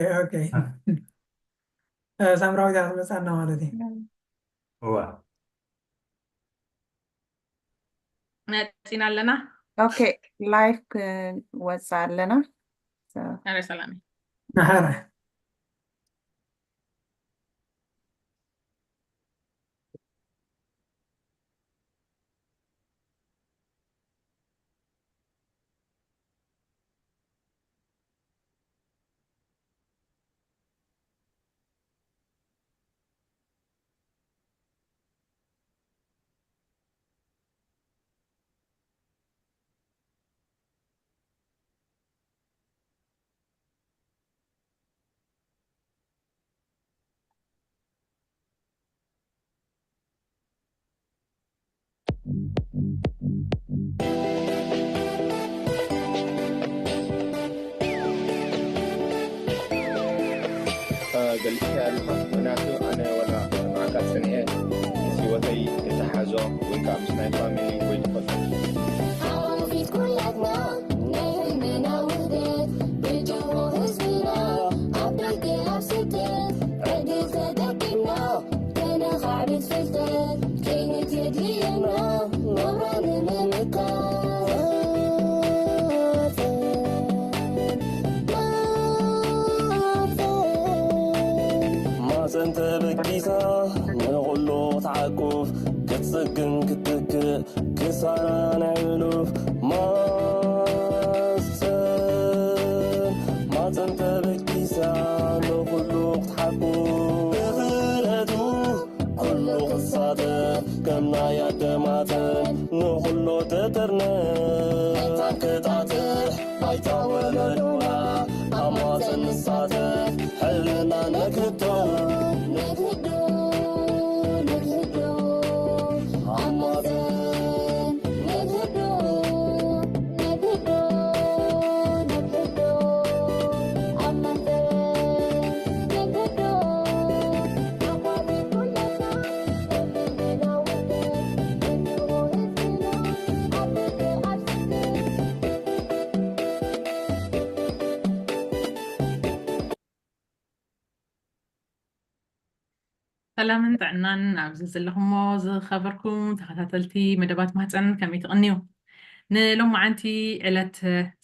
ኦኬ። ሳምራዊት ክትመፃና ማለት እዩ። እዋ መፂና ኣለና። ኦኬ፣ ላይፍ ክንወፅእ ኣለና። ኣረ ሰላም ናሓራ ገሊጽካዮ ኣለኻ። ምኽንያቱ ኣነ ዋላ መዓካ ጽኒኤ ምስ ህይወተይ እተሓዞ ወይ ከዓ ምስ ናይ ፋሚሊ ወይ ዝኾነ ሓወፊት ኩላትና ናይ ህልምና ውህደት ብጅሆ ህዝብና ኣብ ደገ ኣብ ስደት ዕድል ተጠቂምና ከነኻዕብት ፍልጠት ከይንት የድልየና ናብራ ንምምካት ማፀን ተበጊሳ ንኹሉ ክትዓቁፍ ክትፅግን ክትትክእ ክሳራ ናይ ሕሉፍ ማፀን ማፀን ተበጊሳ ንኹሉ ክትሓቁፍ ብኽእለቱ ኩሉ ክሳተፍ ከም ናይ ኣደ ማፀን ንኹሉ ተጠርነፍ መታን ክጣጥሕ ባይታ ወለዶና ኣብ ማፀን ንሳተፍ ሕልና ነግህዶ ነግህዶ ነግህዶ ኣብ ማፀን ነግህዶ ነግህዶ ነግህዶ ኣብ ማፀን ነግህዶ ኣቋሚ ኩላትና ሰላምን ጥዕናን ኣብዚ ዘለኹሞ ዝኸበርኩም ተኸታተልቲ መደባት ማህፀን ከመይ ትቕንዩ? ንሎማዓንቲ ዕለት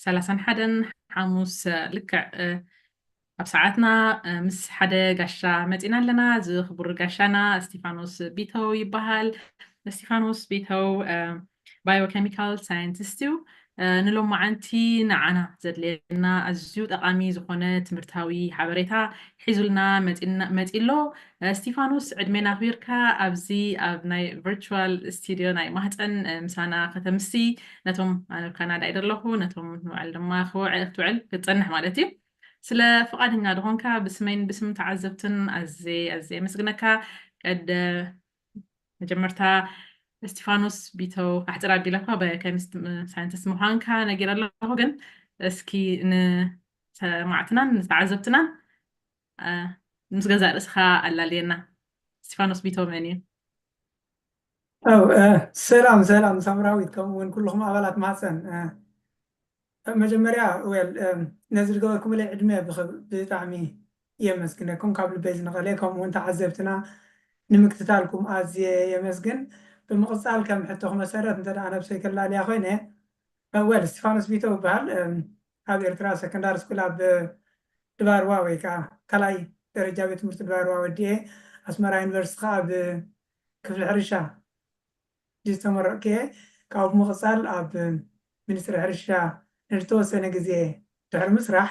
ሰላሳን ሓደን ሓሙስ ልክዕ ኣብ ሰዓትና ምስ ሓደ ጋሻ መፂና ኣለና። እዚ ክቡር ጋሻና እስቲፋኖስ ቢተው ይበሃል። እስቲፋኖስ ቢተው ባዮኬሚካል ሳይንቲስት እዩ። ንሎማዓንቲ ንዓና ዘድልየና ኣዝዩ ጠቓሚ ዝኾነ ትምህርታዊ ሓበሬታ ሒዙልና መፂና- መፂ ኣሎ። እስቲፋኖስ ዕድሜና ኣኽቢርካ ኣብዚ ኣብ ናይ ቨርቹዋል ስቱዲዮ ናይ ማህፀን ምሳና ከተምሲ ነቶም ኣብ ካናዳ እየ ዘለኹ ነቶም ንባዕል ድማ ክውዕ- ክትውዕል ክትፀንሕ ማለት እዩ። ስለ ፍቓደኛ ዝኾንካ ብስመይን ብስም ተዓዘብትን ኣዝየ ኣዝየ የመስግነካ። ቀደ መጀመርታ እስቲፋኖስ ቢተው ኣሕፅር ኣቢለ እኳ ባዮኬሚስት ሳይንቲስት ምዃንካ ነጊረ ኣለኹ፣ ግን እስኪ ንሰማዕትናን ንተዓዘብትናን ምስ ገዛእ ርእስኻ ኣላልየና። እስቲፋኖስ ቢተው መን እዩ? ሰላም ሰላም ሳምራዊት፣ ከምኡ እውን ኩልኹም ኣባላት ማህፀን። መጀመርያ ወል ነዚ ዝገበርኩምለይ ዕድመ ብጣዕሚ የመስግነኩም ካብ ልበይ ዝነቐለ፣ ከምኡ እውን ተዓዘብትና ንምክትታልኩም ኣዝየ የመስግን። ብምቕፃል ከም ሕቶኹም መሰረት እንተ ደኣ ነብሰይ ከላልያ ኮይነ፣ ወል እስቲፋኖስ ቢተው ይበሃል። ኣብ ኤርትራ ሰከንዳሪ ስኩል ኣብ ድባርዋ ወይ ከዓ ካልኣይ ደረጃ ቤት ትምህርቲ ድባርዋ ወዲኤ ኣስመራ ዩኒቨርሲቲ ከዓ ኣብ ክፍሊ ሕርሻ ዝተመረቅኩ እየ። ካብኡ ብምቕፃል ኣብ ሚኒስትሪ ሕርሻ ንዝተወሰነ ግዜ ድሕሪ ምስራሕ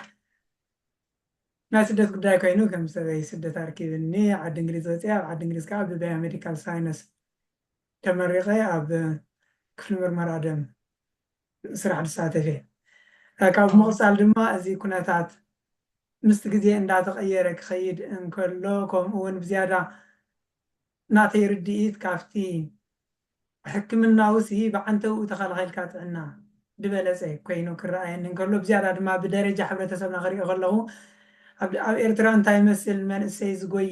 ናይ ስደት ጉዳይ ኮይኑ ከም ሰበይ ስደት ኣርኪብኒ ዓዲ እንግሊዝ ወፅየ። ኣብ ዓዲ እንግሊዝ ከዓ ብባዮሜዲካል ሳይንስ ተመሪቐ ኣብ ክፍሊ ምርመራ ደም ስራሕ ዝሳተፍ እየ። ካብ ምቕፃል ድማ እዚ ኩነታት ምስቲ ግዜ እንዳተቐየረ ክኸይድ እንከሎ ከምኡ እውን ብዝያዳ ናተይ ርድኢት ካብቲ ሕክምናውሲ ብዓንተብኡ ተኸላኺልካ ጥዕና ዝበለፀ ኮይኑ ክረኣየኒ እንከሎ ብዝያዳ ድማ ብደረጃ ሕብረተሰብና ክሪኦ ከለኹ ኣብ ኤርትራ እንታይ ይመስል መንእሰይ ዝጎይ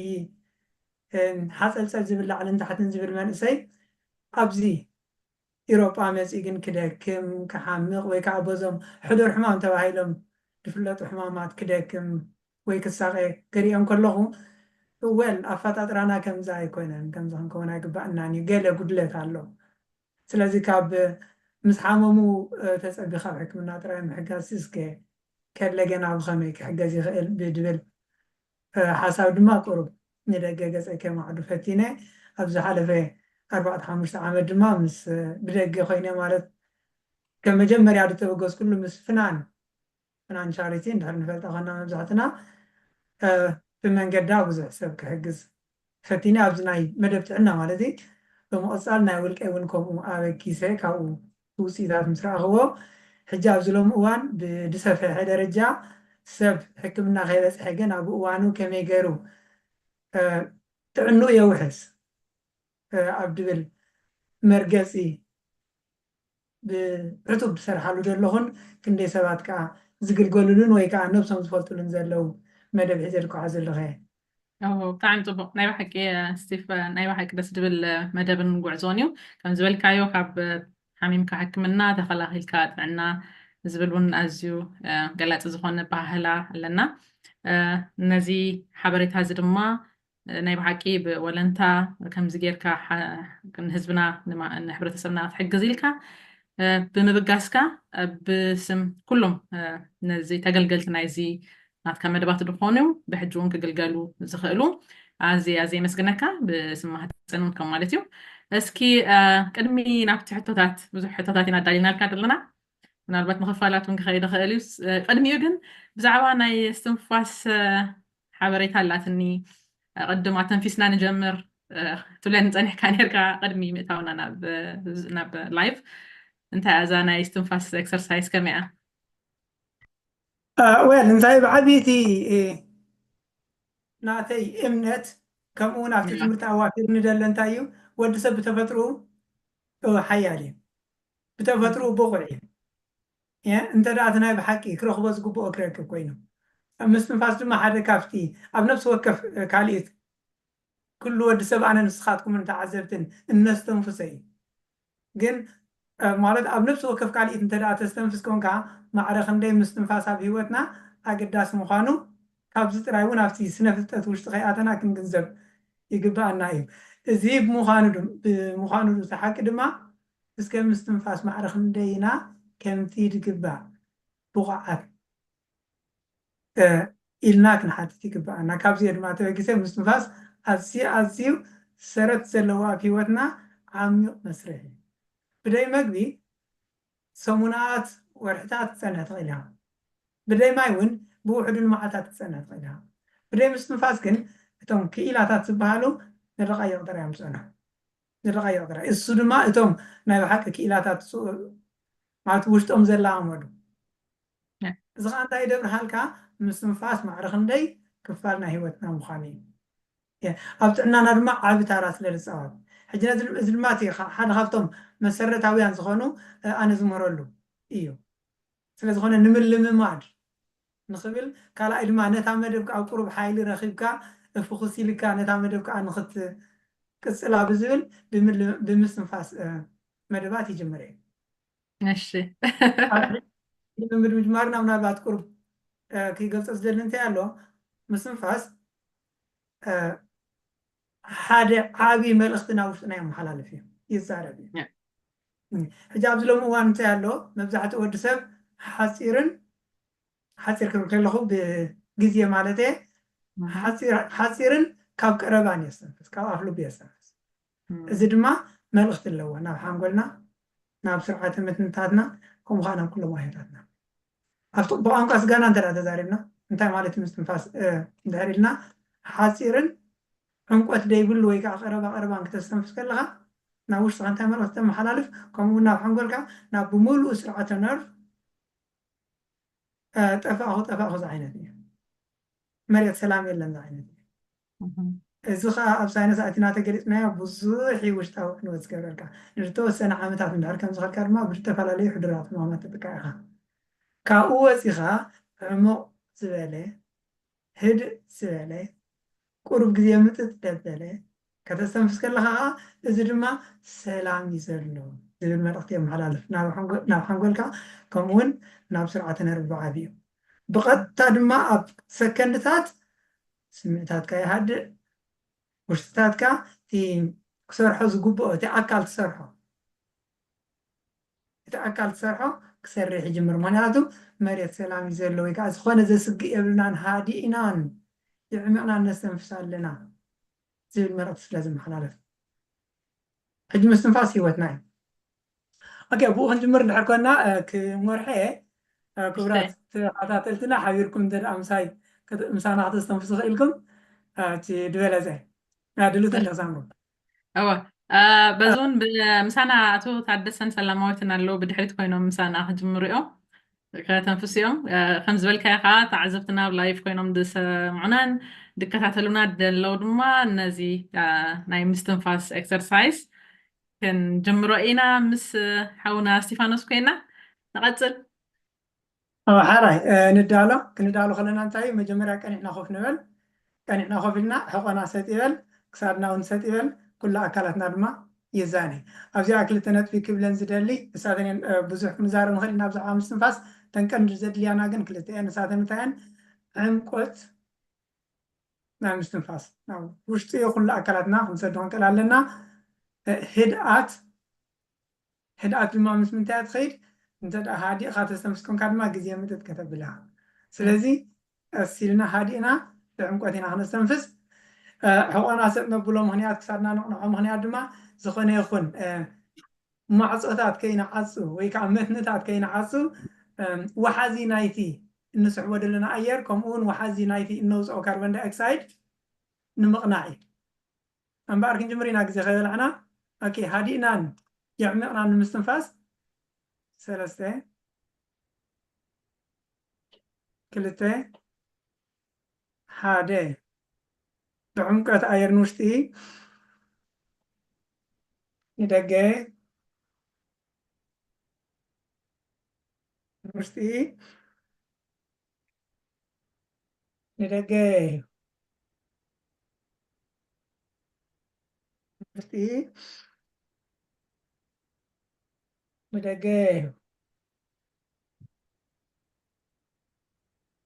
ሓፀልፀል ዝብል ላዕልን ታሕትን ዝብል መንእሰይ ኣብዚ ኢሮጳ መፂኡ ግን ክደክም ክሓምቕ ወይ ከዓ በዞም ሕዱር ሕማም ተባሂሎም ዝፍለጡ ሕማማት ክደክም ወይ ክሳቐ ክሪኦም ከለኹ፣ ወል ኣፈጣጥራና ከምዚ ኣይኮነን፣ ከምዚ ክንከውን ኣይግባእናን እዩ፣ ገለ ጉድለት ኣሎ። ስለዚ ካብ ምስ ሓመሙ ተፀቢኻ ኣብ ሕክምና ጥራይ ምሕጋዝ እስከ ከለ ገና ብኸመይ ክሕገዝ ይኽእል ብድብል ሓሳብ ድማ ቁሩብ ንደገ ገፀይ ከማዕዱ ፈቲነ። ኣብ ዝሓለፈ ኣርባዕተ ሓሙሽተ ዓመት ድማ ምስ ብደገ ኮይነ ማለት ከም መጀመርያ ዝተበገዝኩሉ ምስ ፍናን ፍናን ቻሪቲ እንድሕር ንፈልጣ ኮና መብዛሕትና ብመንገዳ ብዙሕ ሰብ ክሕግዝ ፈቲነ ኣብዚ ናይ መደብ ጥዕና ማለት እዩ። ብምቕፃል ናይ ውልቀይ እውን ከምኡ ኣበጊሰ ካብኡ ውፅኢታት ምስ ረኣኽዎ ሕጂ ኣብዚ ሎሚ እዋን ብዝሰፍሐ ደረጃ ሰብ ሕክምና ከይበፅሐ ግን ኣብ እዋኑ ከመይ ገይሩ ጥዕንኡ የውሕስ ኣብ ድብል መርገፂ ብዕቱብ ዝሰርሓሉ ዘለኹን ክንደይ ሰባት ከዓ ዝግልገሉሉን ወይ ከዓ ነብሶም ዝፈልጡሉን ዘለዉ መደብ ሒዘ ዝጓዓዝ ዘለኹ እየ። ብጣዕሚ ፅቡቅ ናይ ብሓቂ ስቲፍ ናይ ብሓቂ ደስ ድብል መደብን ጉዕዞን እዩ። ከም ዝበልካዮ ካብ ሓሚምካ ሕክምና ተኸላኺልካ ጥዕና ዝብል እውን ኣዝዩ ገላፂ ዝኾነ ባህላ ኣለና። ነዚ ሓበሬታ እዚ ድማ ናይ ብሓቂ ብወለንታ ከምዚ ጌርካ ንህዝብና ንሕብረተሰብና ክትሕግዝ ኢልካ ብምብጋስካ ብስም ኩሎም ነዚ ተገልገልቲ ናይዚ ናትካ መደባት ዝኾኑ ብሕጂ እውን ክግልገሉ ዝኽእሉ ኣዝየ ኣዝየ የመስግነካ ብስም ማህፀን እውን ከም ማለት እዩ። እስኪ ቅድሚ ናብቲ ሕቶታት ብዙሕ ሕቶታት ኢና ኣዳሊናልካ ዘለና ምናልባት ንኽፋላት እውን ክኸይድ ይኽእል እዩ። ቅድሚኡ ግን ብዛዕባ ናይ እስትንፋስ ሓበሬታ ኣላትኒ ቅድም ኣተንፊስና ንጀምር ትብለኒ ፀኒሕካ ነርካ ቅድሚ ምእታውና ናብ ላይቭ እንታይ እዛ ናይ እስትንፋስ ኤክሰርሳይዝ ከመይ እያ? ወል እንታይ ብዓብይቲ ናተይ እምነት ከምኡ እውን ኣብቲ ትምህርቲ ኣዋፊርኒ ደለ እንታይ እዩ ወዲ ሰብ ብተፈጥሩ ሓያል እዩ ብተፈጥሩ ብቑዕ እዩ እንተ ደኣ እቲ ናይ ብሓቂ ክረኽቦ ዝግብኦ ክረክብ ኮይኑ ምስትንፋስ ድማ ሓደ ካብቲ ኣብ ነፍሲ ወከፍ ካልኢት ኩሉ ወዲ ሰብ ኣነ ንስኻትኩምን ተዓዘብትን እነስተንፍሶ እዩ ግን ማለት ኣብ ነፍሲ ወከፍ ካልኢት እንተ ደኣ ተስተንፍስ ኮንካ ማዕረ ክንደይ ምስትንፋስ ኣብ ህይወትና ኣገዳሲ ምዃኑ ካብዚ ጥራይ እውን ኣብቲ ስነ ፍልጠት ውሽጢ ከይኣተና ክንግንዘብ ይግብኣና እዩ እዚ ብምዃኑ ብምዃኑ እቲ ሓቂ ድማ እስከ ምስትንፋስ ማዕረ ክንደይ ኢና ከምቲ ዝግባእ ብቑዓት ኢልና ክንሓትት ይግብኣና። ካብዚኦ ድማ ተበጊሰ ምስትንፋስ ኣዝዩ ኣዝዩ ሰረት ዘለዎ ኣብ ህይወትና ዓሚቕ መስርሕ እዩ። ብደይ መግቢ ሰሙናት ወርሕታት ክትጸንሕ ትኽእል ኢኻ። ብደይ ማይ እውን ብውሕዱ ንመዓልታት ክትጸንሕ ትኽእል ኢኻ። ብደይ ምስትንፋስ ግን እቶም ክኢላታት ዝበሃሉ ንደቓይቕ ጥራይ እዮም ዝጸንሑ። ንደቓይቕ ጥራይ። እሱ ድማ እቶም ናይ ብሓቂ ክኢላታት ማለት ውሽጦም ዘላማመዱ እዚ ከዓ እንታይ ይደብርሃልካ ምስትንፋስ ማዕረ ክንደይ ክፋል ናይ ህይወትና ምዃኑ እዩ ኣብ ጥዕናና ድማ ዓቢ ታራ ስለ ዝፃወት ሕጂ እዚ ድማ እቲ ሓደ ካብቶም መሰረታውያን ዝኾኑ ኣነ ዝምህረሉ እዩ ስለዝኾነ ንምልምማድ ንኽብል ካልኣይ ድማ ነታ መደብ ከዓ ቁሩብ ሓይሊ ረኺብካ ፍኹስ ኢልካ ነታ መደብ ከዓ ንኽትቅፅላ ብዝብል ብምስትንፋስ መደባት ይጅምር እዩ እሺ ልምምድ ምጅማርና ምናልባት ቁሩብ ክገልፀ ዝደሊ እንታይ ኣሎ ምስትንፋስ ሓደ ዓብዪ መልእኽቲ ናብ ውሽጥና የመሓላልፍ እዩ ይዛረብ እዩ ሕጂ ኣብዚ ሎሚ እዋን እንታይ ኣሎ መብዛሕትኡ ወዲ ሰብ ሓፂርን ሓፂር ክብል ከለኹ ብግዜ ማለት ሓፂርን ካብ ቀረባን የስተንፍስ ካብ ኣፍልቡ የስተንፍስ እዚ ድማ መልእኽቲ ኣለዎ ናብ ሓንጎልና ናብ ስርዓተ መትንታትና ከምኡ ከዓ ናብ ኩሎም ዋህዮታትና ኣብቲ ብቋንቋ ስጋና እንተ ተዛሪብና እንታይ ማለት ምስትንፋስ እንድሕር ኢልና ሓፂርን ዕምቆት ደይብሉ ወይ ከዓ ቀረባ ቀረባን ክተስተንፍስ ከለካ ናብ ውሽጥካ እንታይ መልእኽቲ ተመሓላልፍ ከምኡ ናብ ሓንጎልካ ናብ ብምሉእ ስርዓተ ነርቭ ጠፋእኹ ጠፋእኹ ዝዓይነት እዩ መሬት ሰላም የለን ዝዓይነት እዩ እዚ ከዓ ኣብ ሳይንስ ኣቲና ተገሊፅናዮ ብዙሕ እዩ ውሽጣዊ ዕንወት ዝገብረልካ ንዝተወሰነ ዓመታት እንድሕር ከም ዝኸልካ ድማ ብዝተፈላለዩ ሕዱራት ሕማማት ትጥቃ ኢኻ ካብኡ ወፂኻ ዕሙቕ ዝበለ ህድእ ዝበለ ቁሩብ ግዜ ምጥጥ ደበለ ከተስተንፍስ ከለኻ ከዓ እዚ ድማ ሰላም እዩ ዘሎ ዝብል መልእኽቲ የመሓላልፍ ናብ ሓንጎልካ ከምኡውን ናብ ስርዓተ ነርቭ ብዓብዩ ብቐጥታ ድማ ኣብ ሰከንድታት ስምዒታትካ ይሃድእ። ውሽጥታትካ እቲ ክሰርሖ ዝግብኦ እቲ ኣካል ትሰርሖ እቲ ኣካል ትሰርሖ ክሰርሕ ይጅምር። ምክንያቱ መሬት ሰላም እዩ ዘሎ፣ ወይ ከዓ ዝኾነ ዘስግእ የብልናን፣ ሃዲእናን የዕሚቕናን ነስተንፍስ ኣለና ዝብል መልእኽቲ ስለ ዝመሓላለፍ። ሕጂ ምስትንፋስ ህይወትና እዩ። ኦኬ፣ ብኡ ክንጅምር እንድሕር ኮና ክመርሐ፣ ክቡራት ተኸታተልትና ሓቢርኩም እንተ ደኣ ምሳይ ምሳና ከተስተንፍሱ ክኢልኩም እቲ ዝበለፀ ድሉት እንደ ሳምሩ። እወ፣ በዞን ብምሳና ኣቶ ታደሰን ሰላማዊትን ኣለዉ፣ ብድሕሪት ኮይኖም ምሳና ክጅምሩ እዮም። ከተንፍስዮም ከም ዝበልካዮ ከዓ ተዓዘብትና ኣብ ላይፍ ኮይኖም ዝሰምዑናን ዝከታተሉና ደለው ድማ ነዚ ናይ ምስትንፋስ ኤክሰርሳይዝ ክንጅምሮ ኢና። ምስ ሓውና እስቲፋኖስ ኮይና ንቐፅል። ሓራይ ንዳሎ። ክንዳሎ ከለና እንታይ እዩ? መጀመርያ ቀኒዕና ኮፍ ንበል። ቀኒዕና ኮፍ ኢልና ሕቆና ሰጥ ይበል፣ ክሳድና እውን ሰጥ ይበል፣ ኩሉ ኣካላትና ድማ ይዛነ። ኣብዚኣ ክልተ ነጥቢ ክብለን ዝደሊ ንሳተን ብዙሕ ክንዛረብ ንኽእል ኢና ብዛዕባ ምስትንፋስ። ተን ቀንዲ ዘድልያና ግን ክልተ እየን። ንሳተን እንታይ እየን? ዕምቆት ናይ ምስትንፋስ ናብ ውሽጢ ኩሉ ኣካላትና ክንሰዶ ክንክእል ኣለና። ህድኣት ህድኣት ድማ ምስ ምንታይ ትኸይድ? እንተ ደኣ ሃዲእኻ ተስተንፍስ ኮንካ ድማ ግዜ ምጥጥ ከተብላ። ስለዚ ቀስ ኢልና ሃዲእና ብዕምቆት ኢና ክነስተንፍስ። ሕቆና ሰጥ ነብሎ ምክንያት፣ ክሳድና ንቕንዖ ምክንያት ድማ ዝኾነ ይኹን ማዕፆታት ከይንዓፁ ወይ ከዓ መትንታት ከይንዓፁ፣ ወሓዚ ናይቲ እንስሕቦ ዘለና ኣየር ከምኡ እውን ወሓዚ ናይቲ እነውፅኦ ካርቦን ዳይኦክሳይድ ንምቕናዕ እዩ። እምበኣር ክንጅምር ኢና ግዜ ከይበላዕና። ኦኬ፣ ሃዲእናን የዕሚቕናን ንምስትንፋስ። ሰለስተ፣ ክልተ፣ ሓደ። ብዕምቀት ኣየር ንውሽጢ፣ ንደገ፣ ንውሽጢ፣ ንደገ፣ ንውሽጢ፣ ንደገ፣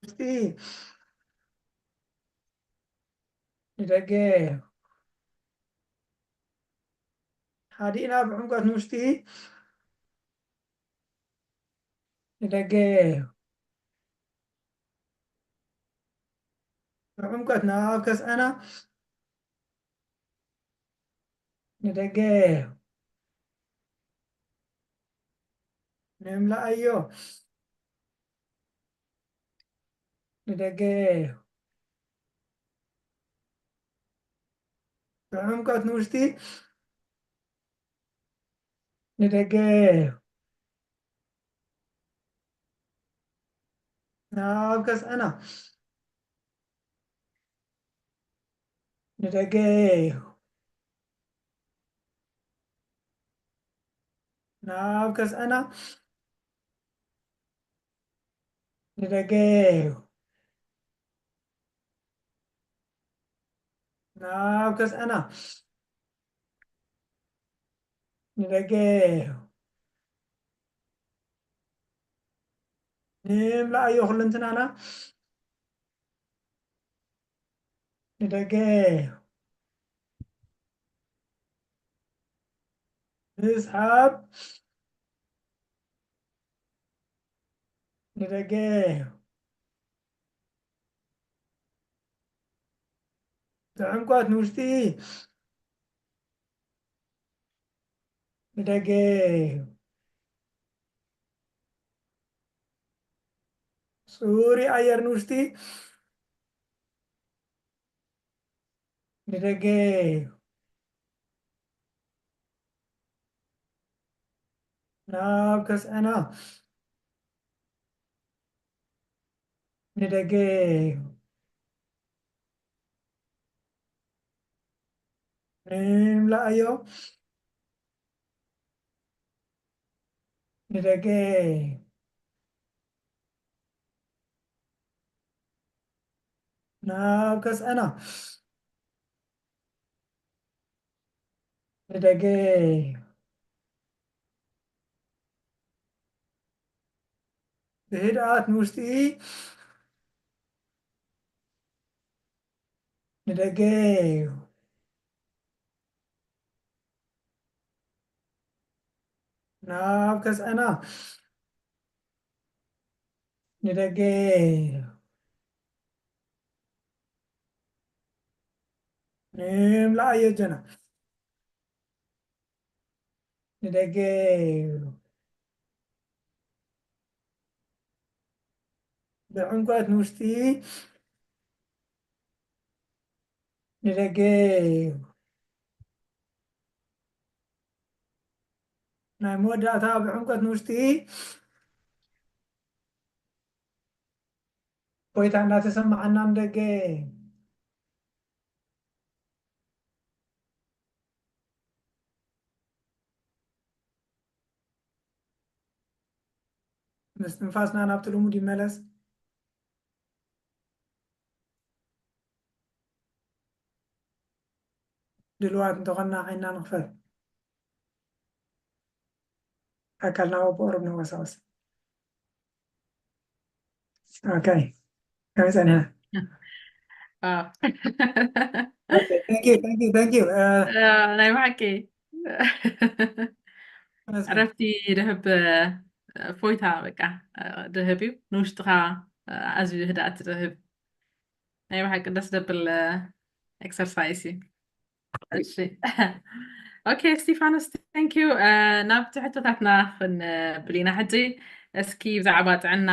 ንውሽጢ፣ ንደገ። ሃዲእና ብዕምቀት ንውሽጢ፣ ንደገ። ብዕምቀት ናብ ከስዐና፣ ንደገ። ንምልኣዮ፣ ንደገ። ብዕምቀት ንውሽጢ፣ ንደገ። ናብ ከስዐና፣ ንደገ። ናብ ከስዐና፣ ንደገ። ናብ ከስዐና፣ ንደገ። ንምልኣዮ ኩልንትናና፣ ንደገ። ምስሓብ፣ ንደገ። ብዕምቆት ንውሽጢ፣ ንደገ። ጽሩይ ኣየር ንውሽጢ፣ ንደገ። ናብ ከስዐና፣ ንደገ። ንምልኣዮ፣ ንደገ። ናብ ከስዐና፣ ንደገ። ብህድኣት ንውሽጢ፣ ንደገ እዩ። ናብ ከስዐና። ንደገ እዩ። ንምልኣዮ ጀና። ንደገ እዩ። ብዕምቆት ንውሽጢ። ንደገ እዩ። ናይ መወዳእታ ብዕምቆት ንውሽጢ። እፎይታ እናተሰማዓና ንደገ። ምስትንፋስና ናብቲ ልሙድ ይመለስ። ድልዋት እንተኾንና ዓይንና ንኽፈት። ኣካልና በብቑሩብ ንንቀሳቐስ። ኦኬ። ከመይ ጸኒሕና? ኣዎ። ኦኬ፣ thank you, thank you, thank you። እ፣ እ፣ ናይ ብሓቂ ተመስገን። ዕረፍቲ ድህብ፣ እ፣ እፎይታ በቃ፣ እ፣ ድህብ እዩ። ንውሽጥኻ፣ እ፣ ኣዝዩ ህድኣት ድህብ። ናይ ብሓቂ ደስ ደብል፣ እ፣ ኤክሰርሳይስ እዩ። እሺ። ኦኬ፣ እስቲፋኖስ፣ thank you። እ፣ ናብቲ ሕቶታትና ክንብል ኢና ሕጂ። እስኪ ብዛዕባ ጥዕና፣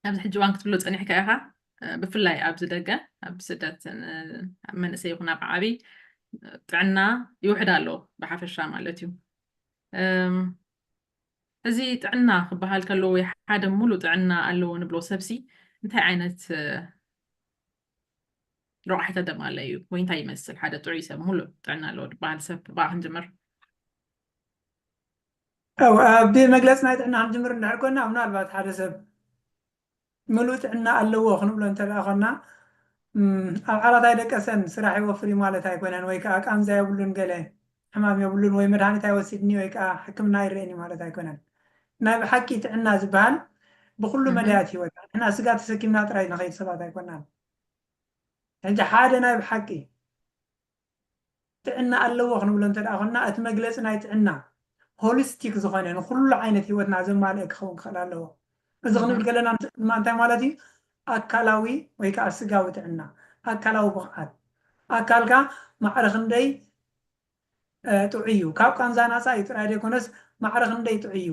ኣብዚ ሕጂ እዋን ክትብሎ ጸኒሕካ ኢኻ፣ እ፣ ብፍላይ ኣብዚ ደገ፣ ኣብ ስደት፣ እ፣ ኣብ መንእሰይ ይኹን ኣብ ዓቢ፣ ጥዕና ይውሕድ ኣሎ ብሓፈሻ ማለት እዩ። እም፣ እዚ ጥዕና ክበሃል ከሎ ወይ ሓደ ሙሉእ ጥዕና ኣለዎ ንብሎ ሰብሲ እንታይ ዓይነት፣ እ፣ ረቋሒታት ደም ኣለ እዩ ወይ እንታይ ይመስል? ሓደ ጥዑይ ሰብ ሙሉእ ጥዕና ኣለዎ ዝበሃል ሰብ ብኣ ክንጅምር። ኣው፣ ኣብ መግለጺ ናይ ጥዕና ክንጅምር እንድሕር ኮና፣ ምናልባት ሓደ ሰብ ምሉእ ጥዕና ኣለዎ ክንብሎ እንተ ደኣ ኮና፣ እም፣ ኣብ ዓራት ኣይደቀሰን ስራሕ ይወፍር እዩ ማለት ኣይኮነን፣ ወይ ከኣ ቃንዛ የብሉን፣ ገለ ሕማም የብሉን፣ ወይ መድሃኒት ኣይወስድን እዩ፣ ወይ ከኣ ሕክምና ኣይረአን እዩ ማለት ኣይኮነን። ናይ ብሓቂ ጥዕና ዝበሃል ብኹሉ እህ። መዳያት ህይወት፣ ንሕና ስጋ ተሰኪምና ጥራይ ንኸይድ ሰባት ኣይኮናን። ሕጂ ሓደ ናይ ብሓቂ ጥዕና ኣለዎ ክንብሎ እንተ ደኣ ኮንና፣ እቲ መግለጺ ናይ ጥዕና ሆሊስቲክ ዝኾነ ንኹሉ ዓይነት ህይወትና ዘማልአ ክኸውን ክኽእል ኣለዎ። እዚ ክንብል እህ። ከለና ድማ እንታይ ማለት እዩ? ኣካላዊ ወይ ከኣ ስጋዊ ጥዕና፣ ኣካላዊ ብቕዓት፣ ኣካልካ ማዕረ ክንደይ፣ እ፣ ጥዑይ እዩ? ካብ ቃንዛ ናጻ እዩ ጥራይ ዘይኮነስ፣ ማዕረ ክንደይ ጥዑይ እዩ?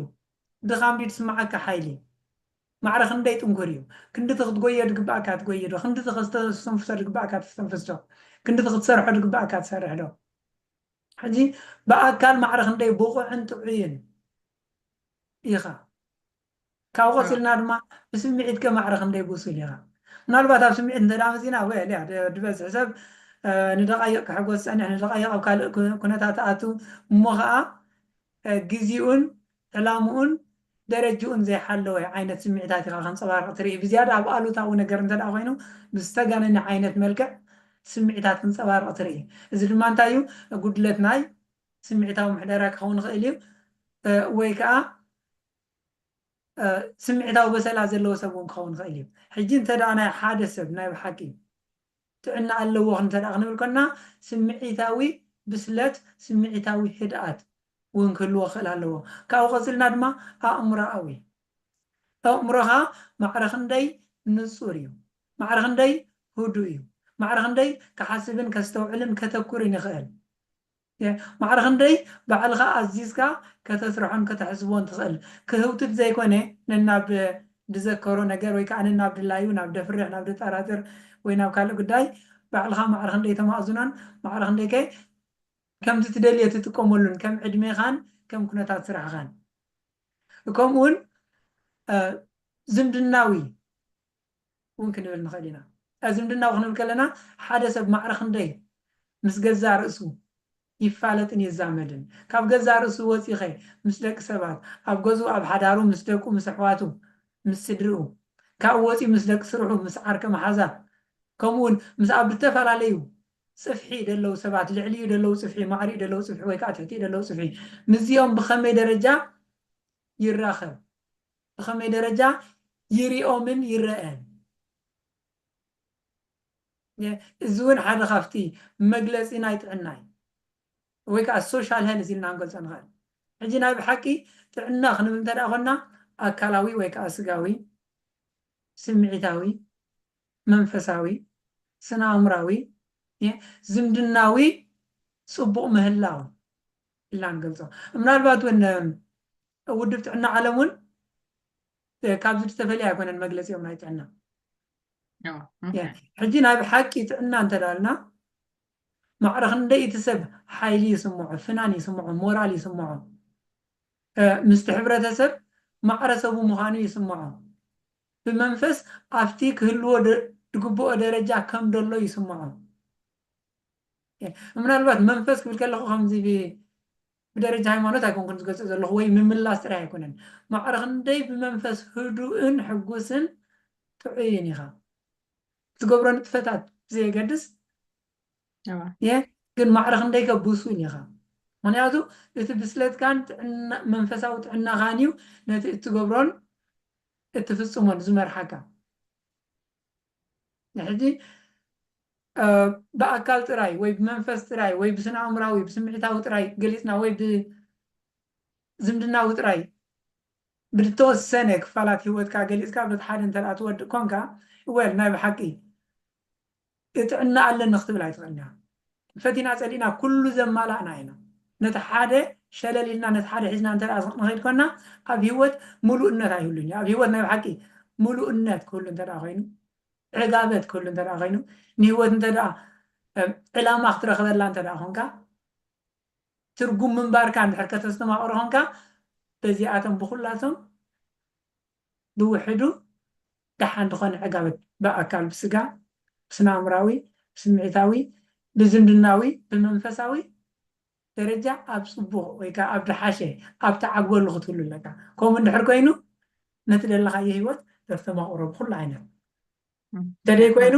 ድኻም ድዩ ዝስምዓካ ሓይሊ? ማዕረ ክንደይ ጥንኩር እዩ? ክንድቲ ክትጎዮ ዝግብኣካ ትጎዮ ዶ? ክንድቲ ክተስተንፍሶ ዝግብኣካ ትስተንፍስ ዶ? ክንድቲ ክትሰርሖ ዝግብኣካ ትሰርሕ ዶ? ሕጂ ብኣካል ማዕረ ክንደይ ብቑዕን ጥዑይን ኢኻ? ካብኡ ኣዎ። ቀጺልና ድማ ብስምዒትከ ማዕረ ክንደይ ብሱል ኢኻ? ምናልባት ኣብ ስምዒት እንተ ደኣ መጺና፣ ወ-፣ ያ፣ ድ-፣ ዝበዝሕ ሰብ፣ እ፣ ንደቓይቕ ክሕጎስ ዝጸንሕ፣ ንደቓይቕ ኣብ ካልእ ኩ-፣ ኩነታት ኣቱ፣ እሞ ኸኣ፣ እ፣ ግዜኡን ዕላምኡን ደረጅኡን ዘይሓለወ ዓይነት ስምዒታት ኢኻ ከንጸባርቕ ትርኢ። ብዝያዳ ኣብ ኣሉታዊ ነገር እንተ ደኣ ኮይኑ፣ ብዝተጋነነ ዓይነት መልክዕ ስምዒታት ክንጸባርቕ ትርኢ። እዚ ድማ እንታይ እዩ? ጉድለት ናይ ስምዒታዊ ምሕደራ ክኸውን ይኽእል እዩ። እ፣ ወይ ከኣ፣ እ፣ ስምዒታዊ በሰላ ዘለዎ ሰብ እውን ክኸውን ይኽእል እዩ። ሕጂ እንተ ደኣ ናይ ሓደ ሰብ ናይ ብሓቂ ጥዕና ኣለዎ እንተ ደኣ ክንብል ኮና፣ ስምዒታዊ ብስለት፣ ስምዒታዊ ህድኣት እውን ክህልዎ ክኽእል ኣለዎ። ካብኡ ቀጺልና ድማ ኣእምሮኣዊ። ኣእምሮኻ ማዕረ ክንደይ ንጹር እዩ፣ ማዕረ ክንደይ ህዱእ እዩ፣ ማዕረ ክንደይ ክሓስብን ከስተውዕልን ከተኩርን ይኽእል። የ-፣ ማዕረ ክንደይ ባዕልኻ ኣዚዝካ ከተስርሖን ከተሕስቦን ትኽእል። ክህውትት ዘይኮነ፣ ነናብ ድዘከሮ ነገር ወይ ከኣ ነናብ ድላዩ፣ ናብ ደፍርሕ፣ ናብ ድጠራጥር ወይ ናብ ካልእ ጉዳይ ባዕልኻ ማዕረ ክንደይ ተማእዝኖን ማዕረ ክንደይ ከ ከምቲ ትደልዮ ትጥቀመሉን ከም ዕድሜኻን ከም ኩነታት ስራሕኻን። ከምኡውን፣ እ፣ ዝምድናዊ እውን ክንብል ንኽእል ኢና። እ፣ ዝምድናዊ ክንብል ከለና ሓደ ሰብ ማዕረ ክንደይ ምስ ገዛእ ርእሱ ይፋለጥን ይዛመድን። ካብ ገዛእ ርእሱ ወጺኸ ምስ ደቂ ሰባት፣ ኣብ ገዝኡ፣ ኣብ ሓዳሩ፣ ምስ ደቁ፣ ምስ ኣሕዋቱ፣ ምስ ስድርኡ፣ ካብኡ ወጺኡ ምስ ደቂ ስርሑ፣ ምስ ዓርከ መሓዛ፣ ከምኡውን ምስ ኣብ ዝተፈላለዩ ጽፍሒ ደለዉ ሰባት፣ ልዕሊኡ ደለዉ ጽፍሒ፣ ማዕሪኡ ደለዉ ጽፍሒ ወይ ከዓ ትሕቲኡ ደለዉ ጽፍሒ፣ ምስዚኦም ብኸመይ ደረጃ ይራኸብ? ብኸመይ ደረጃ ይሪኦምን ይረአን? እዚ እውን ሓደ ካብቲ መግለፂ ናይ ጥዕና እዩ፣ ወይ ከዓ social health ኢልና ክንገልፆ ንኽእል። ሕጂ ናይ ብሓቂ ጥዕና ክንብል እንተ ደኣ ኮና ኣካላዊ ወይ ከዓ ስጋዊ፣ ስምዒታዊ፣ መንፈሳዊ፣ ስነ ኣእምራዊ፣ ዝምድናዊ ፅቡቕ ምህላው ኢልና ንገልፆ። ምናልባት እውን ውድብ ጥዕና ዓለም እውን ካብዚ ዝተፈልየ ኣይኮነን መግለፂኦም ናይ ጥዕና። ሕጂ ናይ ብሓቂ ጥዕና እንተዳልና ማዕረ ክንደይ እቲ ሰብ ሓይሊ ይስምዖ፣ ፍናን ይስምዖ፣ ሞራል ይስምዖ፣ ምስቲ ሕብረተሰብ ማዕረ ሰቡ ምዃኑ ይስምዖ፣ ብመንፈስ ኣብቲ ክህልዎ ዝግብኦ ደረጃ ከም ደሎ ይስምዖ። ምናልባት መንፈስ ክብል ከለኹ ከምዚ ብደረጃ ሃይማኖት ኣይኮንኩን ዝገልፀ ዘለኹ ወይ ምምላስ ጥራይ ኣይኮነን። ማዕረ ክንደይ ብመንፈስ ህዱእን ሕጉስን ጥዑይን ኢኻ። ትገብሮ ንጥፈታት ብዘየገድስ የ ግን ማዕረ ክንደይ ከ ብሱል ኢኻ። ምክንያቱ እቲ ብስለትካን መንፈሳዊ ጥዕናኻን እዩ ነቲ እትገብሮን እትፍፅሞን ዝመርሓካ። ሕጂ ብኣካል ጥራይ ወይ ብመንፈስ ጥራይ ወይ ብስነ ኣእምራዊ ብስምዒታዊ ጥራይ ገሊፅና ወይ ብዝምድናዊ ጥራይ ብዝተወሰነ ክፋላት ህይወትካ ገሊፅካ በቲ ሓደ እንተ ትወድእ ኮንካ፣ well ናይ ብሓቂ ጥዕና ኣለኒ ክትብል ኣይትኽእልን ኢኻ። ፈቲና ፀሊእና ኩሉ ዘማላእና ኢና። ነቲ ሓደ ሸለል ኢልና ነቲ ሓደ ሒዝና እንተ ንኸይድ ኮና ኣብ ህይወት ምሉእነት ኣይህሉን እዩ። ኣብ ህይወት ናይ ብሓቂ ምሉእነት ክህሉ እንተ ኮይኑ፣ ዕጋበት ክህሉ እንተ ኮይኑ፣ ንህይወት እንተ ዕላማ ክትረኽበላ እንተ ኮንካ፣ ትርጉም ምንባርካ እንድሕር ከተስተማቕሮ ኮንካ፣ በዚኣቶም ብኩላቶም ብውሕዱ ደሓን ዝኾነ ዕጋበት ብኣካል፣ ብስጋ፣ ብስነ ኣእምራዊ፣ ብስምዒታዊ፣ ብዝምድናዊ፣ ብመንፈሳዊ ደረጃ ኣብ ፅቡቕ ወይ ከዓ ኣብ ዝሓሸ ኣብ ተዓግበሉ ክትህሉ ኣለካ። ከምኡ እንድሕር ኮይኑ ነቲ ደለኻዮ ህይወት ተስተማቕሮ ብኩሉ ዓይነት እንተደይ ኮይኑ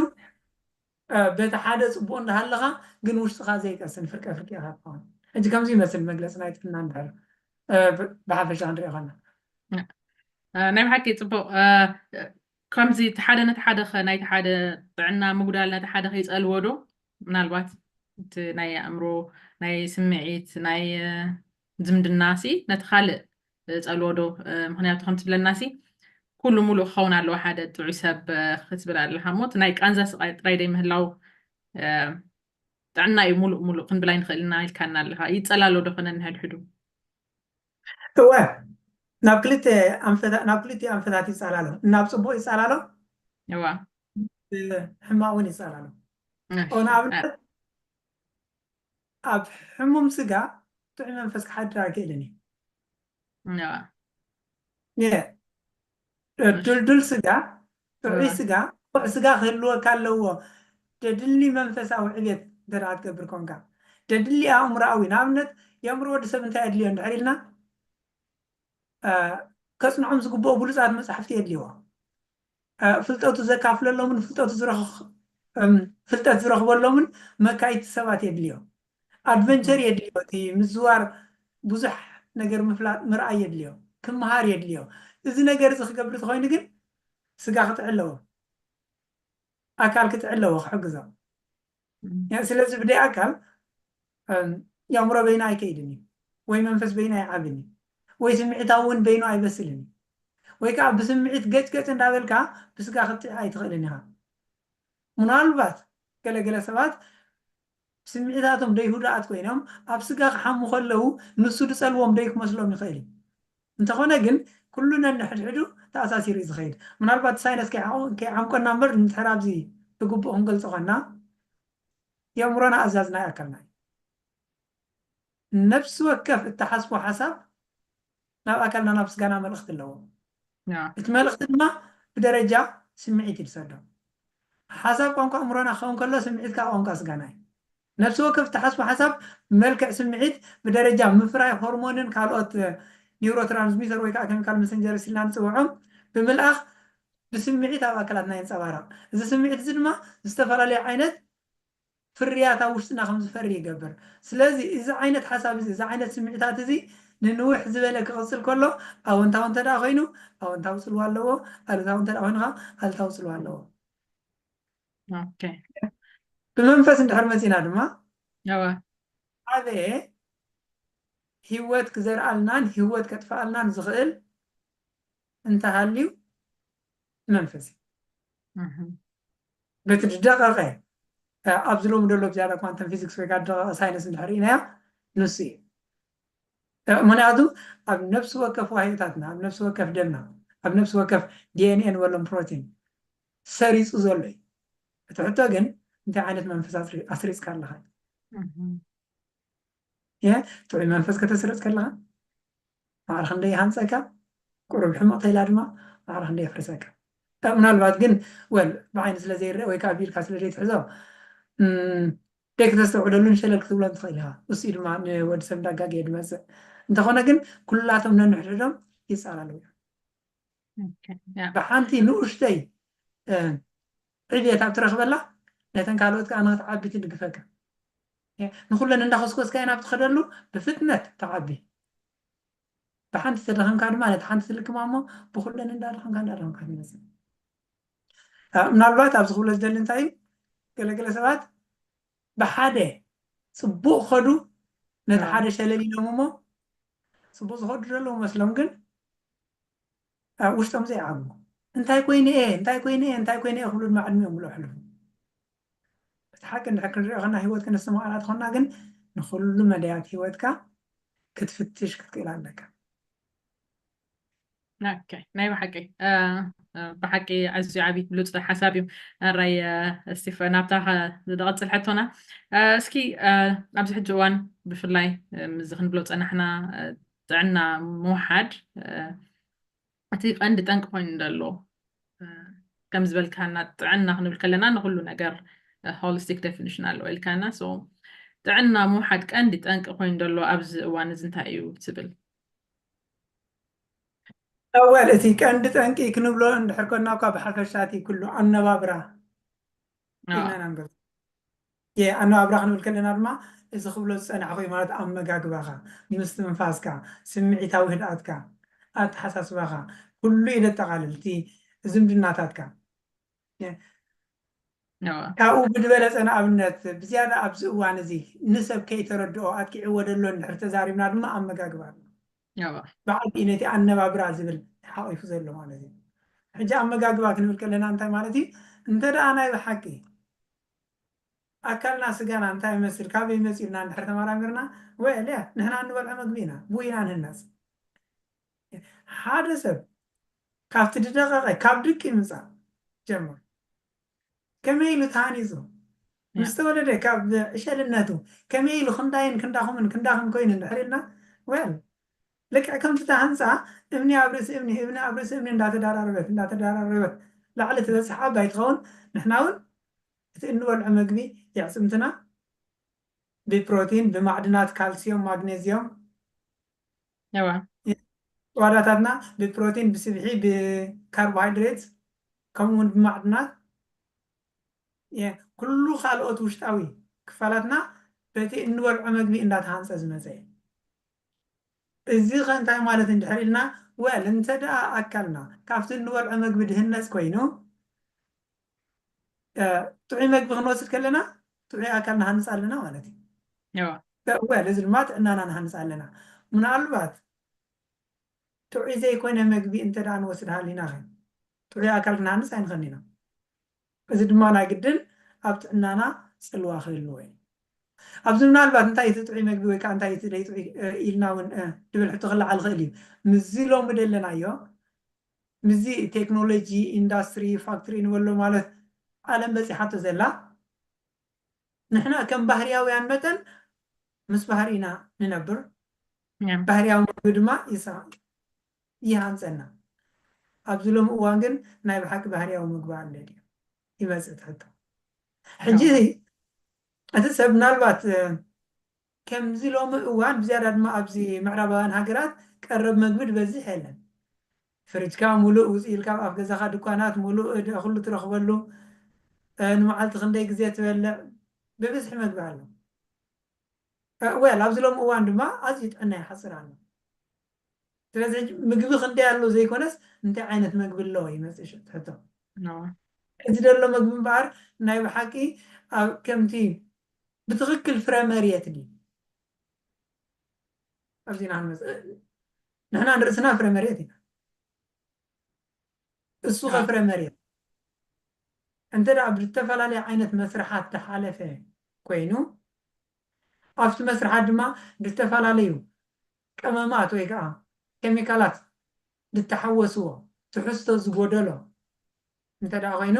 በቲ ሓደ ፅቡቕ እንዳሃለኻ ግን ውሽጥኻ ዘይቀስን ፍርቀ ፍርቂ ኢኻ ትኸውን። ሕጂ ከምዚ ይመስል መግለፂ ናይ ጥዕና እንድሕር ብሓፈሻ ክንሪኦ ከና። ናይ ብሓቂ ፅቡቕ። ከምዚ እቲ ሓደ ነቲ ሓደ ናይቲ ሓደ ጥዕና ምጉዳል ነቲ ሓደ ከይፀልዎ ዶ ምናልባት እቲ ናይ ኣእምሮ ናይ ስምዒት ናይ ዝምድና ሲ ነቲ ካልእ ፀልዎ ዶ? ምክንያቱ ከም ትብለና ሲ ኩሉ ሙሉእ ክኸውን ኣለዎ ሓደ ጥዑይ ሰብ ክትብል ኣለካ እሞ እቲ ናይ ቃንዛ ስቃይ ጥራይ ደይ ምህላው ጥዕና እዩ ሙሉእ ሙሉእ ክንብል ኣይንኽእል ኢና ኢልካና ኣለካ። ይፀላሎ ዶ ኾነ ንሕድሕዱ? እወ ናብ ክልተ ኣንፈታት ናብ ክልተ ኣንፈታት ይፃላሎ። ናብ ፅቡቅ ይፃላሎ፣ እዋ ሕማቅ እውን ይፃላሎ። ንኣብነት ኣብ ሕሙም ስጋ ጥዑይ መንፈስ ክሓድር ኣይክእልን እዩ። ድልዱል ስጋ፣ ጥዑይ ስጋ፣ ጥዑይ ስጋ ክህልወካ ኣለዎ። ደድሊ መንፈሳዊ ዕቤት እንተ ደኣ ትገብር ኮንካ፣ ደድሊ ኣእምሮኣዊ፣ ንኣብነት የእምሮ ወዲ ሰብ እንታይ የድልዮ እንድሕር ኢልና፣ ከጽንዖም ዝግብኦ ብሉጻት መጻሕፍቲ የድልይዎ። ፍልጠቱ ዘካፍለሎምን ፍልጠቱ ዝረኽ ፍልጠት ዝረኽበሎምን መካይቲ ሰባት የድልዮ። ኣድቨንቸር የድልዮ፣ እቲ ምዝዋር፣ ብዙሕ ነገር ምፍላጥ፣ ምርኣይ የድልዮ፣ ክምሃር የድልዮ። እዚ ነገር እዚ ክገብር ተኾይኑ ግን ስጋ ክጥዕለዎ፣ ኣካል ክጥዕለዎ ክሕግዞ። ስለዚ ብደይ ኣካል የእምሮ በይኑ ኣይከይድን እዩ፣ ወይ መንፈስ በይኑ ኣይዓብን እዩ፣ ወይ ስምዒታዊ እውን በይኑ ኣይበስልን እዩ። ወይ ከዓ ብስምዒት ገጭ ገጭ እንዳበልካ ብስጋ ክትጥዕ ኣይትኽእልን ኢኻ። ምናልባት ገለገለ ሰባት ስምዒታቶም ደይሁዳኣት ኮይኖም ኣብ ስጋ ክሓሙ ከለዉ ንሱ ዝጸልዎም ደይክመስሎም ይኽእል እዩ። እንተኾነ ግን ኩሉ ነንሕድሕዱ ተኣሳሲሩ እዩ ዝኸይድ። ምናልባት ሳይነስ ከይዓምቆና እምበር ንድሕር ኣብዚ ብግቡእ ክንገልጾ ኾና የእምሮና ኣዛዚ ናይ ኣካልና እዩ። ነፍሲ ወከፍ እትሓስቦ ሓሳብ ናብ ኣካልና ናብ ስጋና መልእኽቲ ኣለዎ። እቲ መልእኽቲ ድማ ብደረጃ ስምዒት እዩ ዝሰዶ። ሓሳብ ቋንቋ ኣእምሮና ክኸውን ከሎ ስምዒት ከዓ ቋንቋ ስጋና እዩ። ነፍሲ ወከፍ እትሓስቦ ሓሳብ ብመልክዕ ስምዒት ብደረጃ ምፍራይ ሆርሞንን ካልኦት ኒውሮትራንስሚተር ወይ ከዓ ኬሚካል መሰንጀር ስልና ንፅውዖም ብምልኣኽ ብስምዒት ኣብ ኣካላትና የንፀባረቕ። እዚ ስምዒት እዚ ድማ ዝተፈላለዩ ዓይነት ፍርያት ኣብ ውሽጥና ከም ዝፈሪ ይገብር። ስለዚ እዚ ዓይነት ሓሳብ እዚ እዚ ዓይነት ስምዒታት እዚ ንንውሕ ዝበለ ክቕፅል ከሎ ኣወንታዊ እንተ ደኣ ኮይኑ ኣወንታዊ ፅልዋ ኣለዎ፣ ኣሉታዊ እንተ ደኣ ኮይኑ ከዓ ኣሉታዊ ፅልዋ ኣለዎ። ኦኬ ብመንፈስ እንድሕር መፂና ድማ እወ ሓደ ህይወት ክዘርኣልናን ህይወት ከጥፍኣልናን ዝኽእል እንተሃልዩ መንፈስ እዩ። እህ በቲ ዝደቀቀ ኣብዚ ሎሚ ዘሎ ዝያዳ ኳንተም ፊዚክስ ወይ ከዓ ዝደቀቀ ሳይንስ እንድሕር ኢናዮ ንሱ እዩ። ምክንያቱ ኣብ ነፍሲ ወከፍ ዋህዮታትና ኣብ ነፍሲ ወከፍ ደምና ኣብ ነፍሲ ወከፍ ዲኤንኤ ንበሎም ፕሮቲን ሰሪፁ ዘሎ እዩ። እቲ ሕቶ ግን እንታይ ዓይነት መንፈስ ኣስሪፅካ ኣለካ? ጥዑይ መንፈስ ከተስርፅ ከለካ ማዕረ ክንደይ ይሃንፀካ፣ ቁሩብ ሕመቕ ተኢላ ድማ ማዕረ ክንደይ የፍርሰካ። ምናልባት ግን ወል ብዓይኒ ስለ ዘይረአ ወይ ከዓ ቢልካ ስለ ዘይትሕዞ ደይ ክተስተውዕለሉን ሸለል ክትብሎን ትኽእል ኢኻ። እሱ ድማ ንወዲ ሰብ እንዳጋገየ ድመፅእ እንተኾነ ግን ኩላቶም ነንሕድሕዶም ይፃላለዉ እዮም። ብሓንቲ ንኡሽተይ ዕብየት ኣብ ትረኽበላ ነተን ካልኦት ከዓ ንክትዓቢ ትድግፈካ። ንኩለን እንዳኸስኮስካየን ኣብ ትኸደሉ ብፍጥነት ተዓቢ። ብሓንቲ ተደኸምካ ድማ ነቲ ሓንቲ ትልክማ እሞ ብኩለን እንዳደኸምካ እንዳደኸምካ ትመፅእ። ምናልባት ኣብዚ ክብሎ ዝደሊ እንታይ እዩ፣ ገለገለ ሰባት ብሓደ ፅቡቅ ከዱ ነቲ ሓደ ሸለል ኢሎም እሞ ፅቡቅ ዝኸዱ ዘለዉ መስሎም ግን ኣብ ውሽጦም ዘይዓግቡ እንታይ ኮይነ እየ እንታይ ኮይነ እየ እንታይ ኮይነ እየ ክብሉ ድማ ዕድሚኦም ብሎ ሕልፉ። እቲ ሓቂ እንድሕር ክንሪኦ ከና ህይወት ከነስተማቕራ ትኾና ግን ንኩሉ መዳያት ህይወትካ ክትፍትሽ ክትክእል ኣለካ። ናይ ብሓቂ ብሓቂ ኣዝዩ ዓብይ ብሉፅ ሓሳብ እዩ። ኣራይ ስቲፈ ናብታ ዝቐፅል ሕቶና እስኪ ኣብዚ ሕጂ እዋን ብፍላይ ምዚ ክንብሎ ፀናሕና ጥዕና ምውሓድ እቲ ቀንዲ ጠንቂ ኮይኑ ዘሎ ከም ዝበልካና ጥዕና ክንብል ከለና ንኩሉ ነገር ሆሊስቲክ ዴፊኒሽን ኣለዎ ኢልካና ጥዕና ምውሓድ ቀንዲ ጠንቂ ኮይኑ ዘሎ ኣብዚ እዋን እዚ እንታይ እዩ ትብል? ኣወል እቲ ቀንዲ ጠንቂ ክንብሎ እንድሕር ኮና እኳ ብሓፈሻ እቲ ኩሉ ኣነባብራ ኢና ናንገር ኣነባብራ ክንብል ከለና ድማ እዚ ክብሎ ዝፀናሕኹ ማለት ኣመጋግባኻ፣ ምስትንፋስካ፣ ስምዒታዊ ህድኣትካ፣ ኣተሓሳስባኻ ኩሉ እዩ ዘጠቓልል። እቲ ዝምድናታትካ ካብኡ ብዝበለፀ ንኣብነት ብዝያዳ ኣብዚ እዋን እዚ ንሰብ ከይተረድኦ ኣጥቂዕዎ ደሎ እንድሕር ተዛሪብና ድማ ኣመጋግባ ኣሎ። ብዓቢኡ ነቲ ኣነባብራ ዝብል ሓቂፉ ዘሎ ማለት እዩ። ሕጂ ኣመጋግባ ክንብል ከለና እንታይ ማለት እዩ? እንተ ደኣ ናይ ብሓቂ ኣካልና ስጋና እንታይ ይመስል ካበይ መፂኡ ኢልና እንድሕር ተመራሚርና ወል እያ ንሕና እንበልዖ መግቢ ኢና ብኡ ኢና ንህነፅ። ሓደ ሰብ ካብቲ ዝደቐቐ ካብ ድቂ ምፃእ ጀምር ከመይ ኢሉ ተሃኒፁ ምስ ተወለደ ካብ ዕሸልነቱ ከመይ ኢሉ ክንዳይን ክንዳኹምን ክንዳኹም ኮይኑ እንድሕር ኢልና ወል ልክዕ ከምቲ ተሃንፃ እምኒ ኣብ ርእሲ እምኒ እምኒ ኣብ ርእሲ እምኒ እንዳተዳራረበት እንዳተዳራረበት ላዕሊ ትበፅሕ ዓባይ ትኸውን። ንሕና እውን እቲ እንበልዖ መግቢ የዕፅምትና ብፕሮቲን ብማዕድናት ካልሲዮም ማግኔዚዮም ዋዳታትና ብፕሮቲን ብስብሒ ብካርቦሃይድሬት ከምኡ እውን ብማዕድናት ኩሉ ካልኦት ውሽጣዊ ክፋላትና በቲ እንበልዖ መግቢ እንዳተሃንፀ ዝመፀ እዩ። እዚ ከ እንታይ ማለት እንድሕር ኢልና ወል እንተ ደኣ ኣካልና ካብቲ እንበልዖ መግቢ ድህነፅ ኮይኑ ጥዑይ መግቢ ክንወስድ ከለና ጥዑይ ኣካል ንሃንፅ ኣለና ማለት እዩ። ወል እዚ ድማ ጥዕናና ንሃንፅ ኣለና። ምናልባት ጥዑይ ዘይኮነ መግቢ እንተ ደኣ ንወስድ ሃሊና ኸ ጥዑይ ኣካል ክንሃንፅ ኣይንኸን ኢና። እዚ ድማ ናይ ግድን ኣብ ጥዕናና ፅልዋ ክህልዎ እዩ። ኣብዚ ምናልባት እንታይ እቲ ጥዑይ መግቢ ወይ ከዓ እንታይ እቲ ዘይጥዑይ ኢልና እውን ድብል ሕቶ ክለዓል ይኽእል እዩ። ምስዚ ሎሚ ደለናዮ ምስዚ ቴክኖሎጂ ኢንዳስትሪ ፋክትሪ ንበሎ ማለት ዓለም በፂሓቶ ዘላ ንሕና ከም ባህርያውያን መጠን ምስ ባህሪ ኢና ንነብር። ባህርያዊ ምግቢ ድማ ይሃንፀና። ኣብዚ ሎሚ እዋን ግን ናይ ብሓቂ ባህርያዊ ምግቢ ኣሎ ድዩ ይመፅእ ትሕቶ። ሕጂ እቲ ሰብ ምናልባት ከምዚ ሎሚ እዋን ብዝያዳ ድማ ኣብዚ ምዕራባውያን ሃገራት ቀረብ መግቢ ዝበዝሕ የለን። ፍርጅካ ሙሉእ ውፅእ ኢልካ ኣብ ገዛኻ ድኳናት ሙሉእ ኩሉ ትረኽበሉ ንመዓልቲ ክንደይ ግዜ ትበልዕ ብብዝሒ መግቢ ኣሎ። ወል ኣብዚ ሎም እዋን ድማ ኣዝዩ ጥዕና ይሓፅር ኣሎ። ስለዚ ምግቢ ክንደይ ኣሎ ዘይኮነስ እንታይ ዓይነት መግቢ ኣሎ ይመፅእ ሕቶ። እዚ ዘሎ መግቢ እምበኣር ናይ ብሓቂ ኣብ ከምቲ ብትኽክል ፍረ መሬት ድዩ? ኣብዚ ኢና ክንመጽእ። ንሕና ንርእስና ፍረ መሬት ኢና። እሱ ኸ ፍረ መሬት እንተ ደኣ ብዝተፈላለየ ዓይነት መስርሓት ዝሓለፈ ኮይኑ፣ ኣብቲ መስርሓት ድማ ዝተፈላለዩ ቀመማት ወይ ከዓ ኬሚካላት ዝተሓወስዎ ትሕዝቶ ዝጎደሎ እንተ ደኣ ኮይኑ፣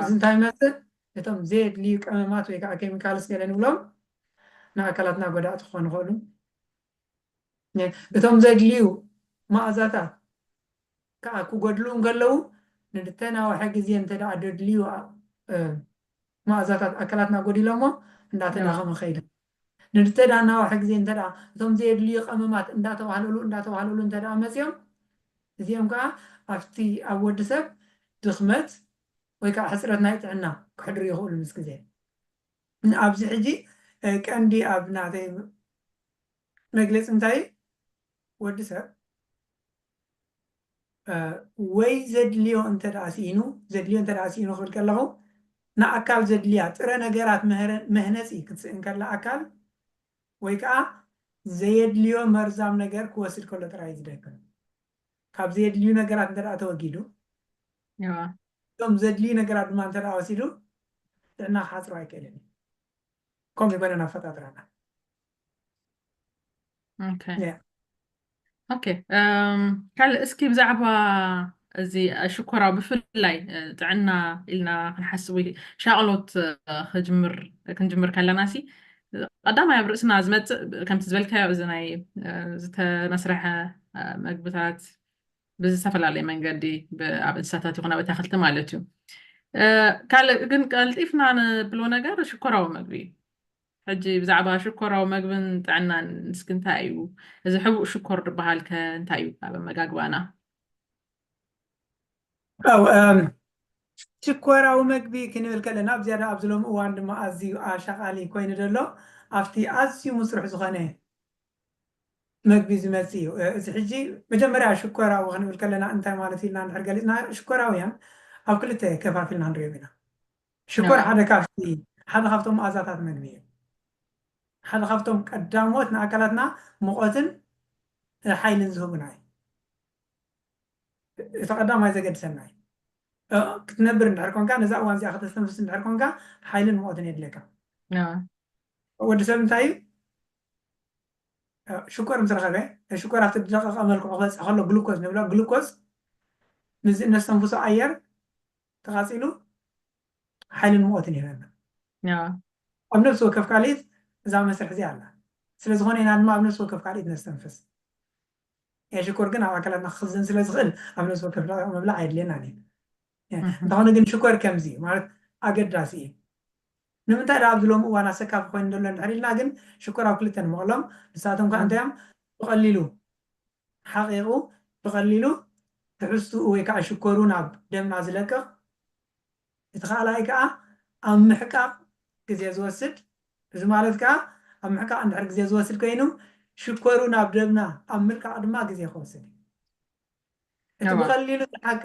እዚ እንታይ ይመፅእ? እቶም ዘየድልዩ ቀመማት ወይ ከዓ ኬሚካልስ ገለ ንብሎም ንኣካላትና ጎዳእቲ ክኾኑ ይኽእሉ። እቶም ዘድልዩ መኣዛታት ከዓ ክጎድሉ እንከለዉ ንዝተናወሐ ግዜ እንተ ደኣ ዘድልዩ መኣዛታት ኣካላትና ጎዲሎሞ እንዳተዳኸመ ከይዱ፣ ንዝተዳናወሐ ግዜ እንተ ደኣ እቶም ዘየድልዩ ቀመማት እንዳተባህለሉ እንዳተባህለሉ እንተ ደኣ መፅዮም፣ እዚኦም ከዓ ኣብቲ ኣብ ወዲ ሰብ ድኽመት ወይ ከዓ ሕፅረት ናይ ጥዕና ክሕድሩ ይኽእሉ ምስ ግዜ። ኣብዚ ሕጂ ቀንዲ ኣብ ናተይ መግለፂ እንታይ ወዲ ሰብ ወይ ዘድልዮ እንተ ደኣ ስኢኑ፣ ዘድልዮ እንተ ደኣ ስኢኑ ክብል ከለኹ ንኣካል ዘድልያ ጥረ ነገራት መህነፂ ክትስእን ከላ ኣካል ወይ ከዓ ዘየድልዮ መርዛም ነገር ክወስድ ከሎ ጥራይ እዩ ዝደክም። ካብ ዘየድልዩ ነገራት እንተ ደኣ ተወጊዱ፣ እቶም ዘድልዩ ነገራት ድማ እንተ ደኣ ወሲዱ ጥዕና ክሓፅሮ ኣይክእልን እዩ። ከምኡ ይኮነን ኣፈጣጥራና። ካልእ እስኪ ብዛዕባ እዚ ሽኮራዊ ብፍላይ ጥዕና ኢልና ክንሓስብ ወይ ሻቕሎት ክንጅምር ከለና ሲ ቀዳማይ ኣብ ርእስና ዝመፅእ ከምቲ ዝበልካዮ እዚ ናይ ዝተመስረሐ መግብታት ብዝተፈላለየ መንገዲ ኣብ እንስሳታት ይኹን ኣብ ኣታክልቲ ማለት እዩ። ካልእ ግን ቀልጢፍና ንብሎ ነገር ሽኮራዊ መግቢ እዩ። ሕጂ ብዛዕባ ሽኮራዊ መግብን ጥዕናን እስኪ እንታይ እዩ እዚ ሕቡእ ሽኮር ዝበሃል ከ እንታይ እዩ ኣብ ኣመጋግባና? ሽኮራዊ መግቢ ክንብል ከለና ኣብ ዝያዳ ኣብዚ ሎም እዋን ድማ ኣዝዩ ኣሻቓሊ ኮይኑ ዘሎ ኣብቲ ኣዝዩ ምስሩሕ ዝኾነ መግቢ ዝመጽእ እዩ። እዚ ሕጂ መጀመርያ ሽኮራዊ ክንብል ከለና እንታይ ማለት ኢልና እንድሕር ገሊጽና ሽኮራውያን ኣብ ክልተ ከፋፊልና ንሪኦም ኢና። ሽኮር ሓደ ካብቲ ሓደ ካብቶም መኣዛታት መግቢ እዩ። ሓደ ካብቶም ቀዳሞት ንኣካላትና ሙቐትን ሓይልን ዝህቡና እዩ። እቲ ቀዳማይ ዘገድሰና እዩ። ክትነብር እንድሕር ኮንካ ነዛ እዋን እዚኣ ከተስተንፍስ እንድሕር ኮንካ ሓይልን ሙቐትን የድልየካ። ወዲ ሰብ እንታይ እዩ ሽኮር ምስ ረኸበ ሽኮር ኣብቲ ዝደቀቐ መልክዑ ክበፅሕ ከሎ ግሉኮዝ ንብሎ። ግሉኮዝ ምስዚ እነስተንፍሶ ኣየር ተቓፂሉ ሓይልን ሙቐትን ይህበና። ኣብ ነፍሲ ወከፍ ካልኢት እዛ መስርሕ እዚኣ ኣላ። ስለዝኾነ ኢና ድማ ኣብ ነፍሲ ወከፍ ካልኢት ነስተንፍስ። ሽኮር ግን ኣብ ኣካላትና ክኽዘን ስለዝኽእል ኣብ ነፍሲ ወከፍ ደቂቕ ምብላዕ ኣየድልየናን እዩ። እንተኾነ ግን ሽኮር ከምዚ እዩ ማለት ኣገዳሲ እዩ። ንምንታይ ደኣ ኣብዚ ሎሚ እዋን ኣሰካፊ ኮይኑ ዘሎ እንድሕር ኢልና ግን ሽኮር ኣብ ክልተ ንምቕሎም። ንሳቶም ከዓ እንታይ እዮም? ብቐሊሉ ሓቒቑ ብቐሊሉ ትሕዝትኡ ወይ ከዓ ሽኮሩ ናብ ደምና ዝለቅቕ፣ እቲ ካልኣይ ከዓ ኣብ ምሕቃቕ ግዜ ዝወስድ። እዚ ማለት ከዓ ኣብ ምሕቃቕ እንድሕር ግዜ ዝወስድ ኮይኑ ሽኮሩ ናብ ደምና ኣብ ምልቃቕ ድማ ግዜ ክወስድ እዩ። እቲ ብቐሊሉ ዝሓቅቕ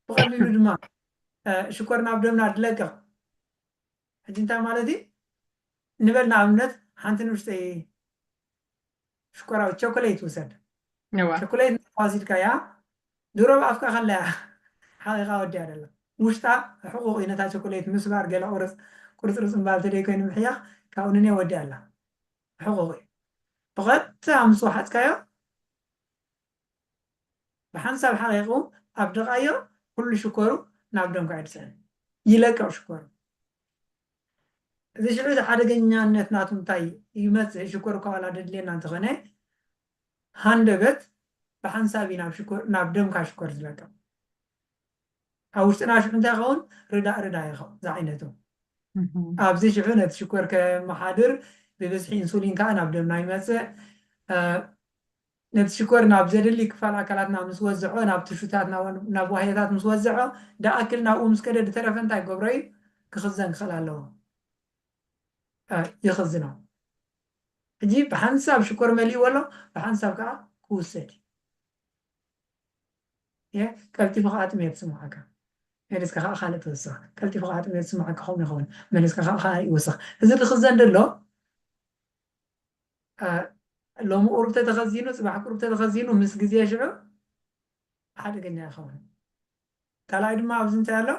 ብቐሊሉ ድማ ሽኮር ናብ ደምና ዝለቅቕ ሕጂ እንታይ ማለት እዩ? ንበል ንኣብነት ሓንቲ ንእሽተይ ሽኮራዊ ቸኮሌት ውሰድ። ቸኮሌት ወሲድካያ ድሮ ኣብ ኣፍካ ከለያ ሓቂቓ ወዲያ ደላ ውሽጣ ሕቑቕ እዩ። ነታ ቸኮሌት ምስባር ገለ ቁርፅ ቁርፅርፅ ምባል ተደይ ኮይኑ ምሕያኽ ካብኡ ንንየ ወዲያ ኣላ። ሕቑቕ እዩ። ብቐጥታ ምስ ወሓጥካዮ ብሓንሳብ ሓቂቑ ኣብ ደቓዮ ኩሉ ሽኮሩ ናብ ደምካ ይድሰን ይለቅቕ ሽኮሩ። እዚ ሽዑ እዚ ሓደገኛነት ናቱ እንታይ ይመፅእ? ሽኮር እኳ ዋላ ደድልየና እንተኾነ ሃንደበት ብሓንሳብ እዩ ናብ ሽኮር ናብ ደምካ ሽኮር ዝለቅቕ። ኣብ ውሽጥና ሽዑ እንታይ ይኸውን? ርዳእ ርዳእ ይኸውን ዝዓይነቱ። ኣብዚ ሽዑ ነቲ ሽኮር ከመሓድር ብብዝሒ ኢንሱሊን ከዓ ናብ ደምና ይመፅእ። ነቲ ሽኮር ናብ ዘደሊ ክፋል ኣካላትና ምስ ወዝዖ ናብ ትሹታት ናብ ዋህዮታት ምስ ወዝዖ ደኣክል ናብኡ ምስ ከደ ዝተረፈ እንታይ ክገብሮ እዩ? ክኽዘን ክኽእል ኣለዎ። ይኽዝኖ። ሕጂ ብሓንሳብ ሽኮር መሊእዎ ኣሎ፣ ብሓንሳብ ከዓ ክውሰድ እዩ። ቀልጢፉ ከዓ ጥሜት ስምዓካ። መሊስካ ከዓ ካልእ ትውስኽ። ቀልጢፉ ከዓ ጥሜት ዝስምዓካ ከምኡ ይኸውን። መሊስካ ከዓ ካልእ ይውስኽ። እዚ ዝኽዘን ዘሎ ሎሚ ቁሩብ ተተኸዚኑ፣ ፅባሕ ቁሩብ ተተኸዚኑ፣ ምስ ግዜ ሽዑ ሓደገኛ ይኸውን። ካልኣይ ድማ ኣብዚ እንታይ ኣሎ?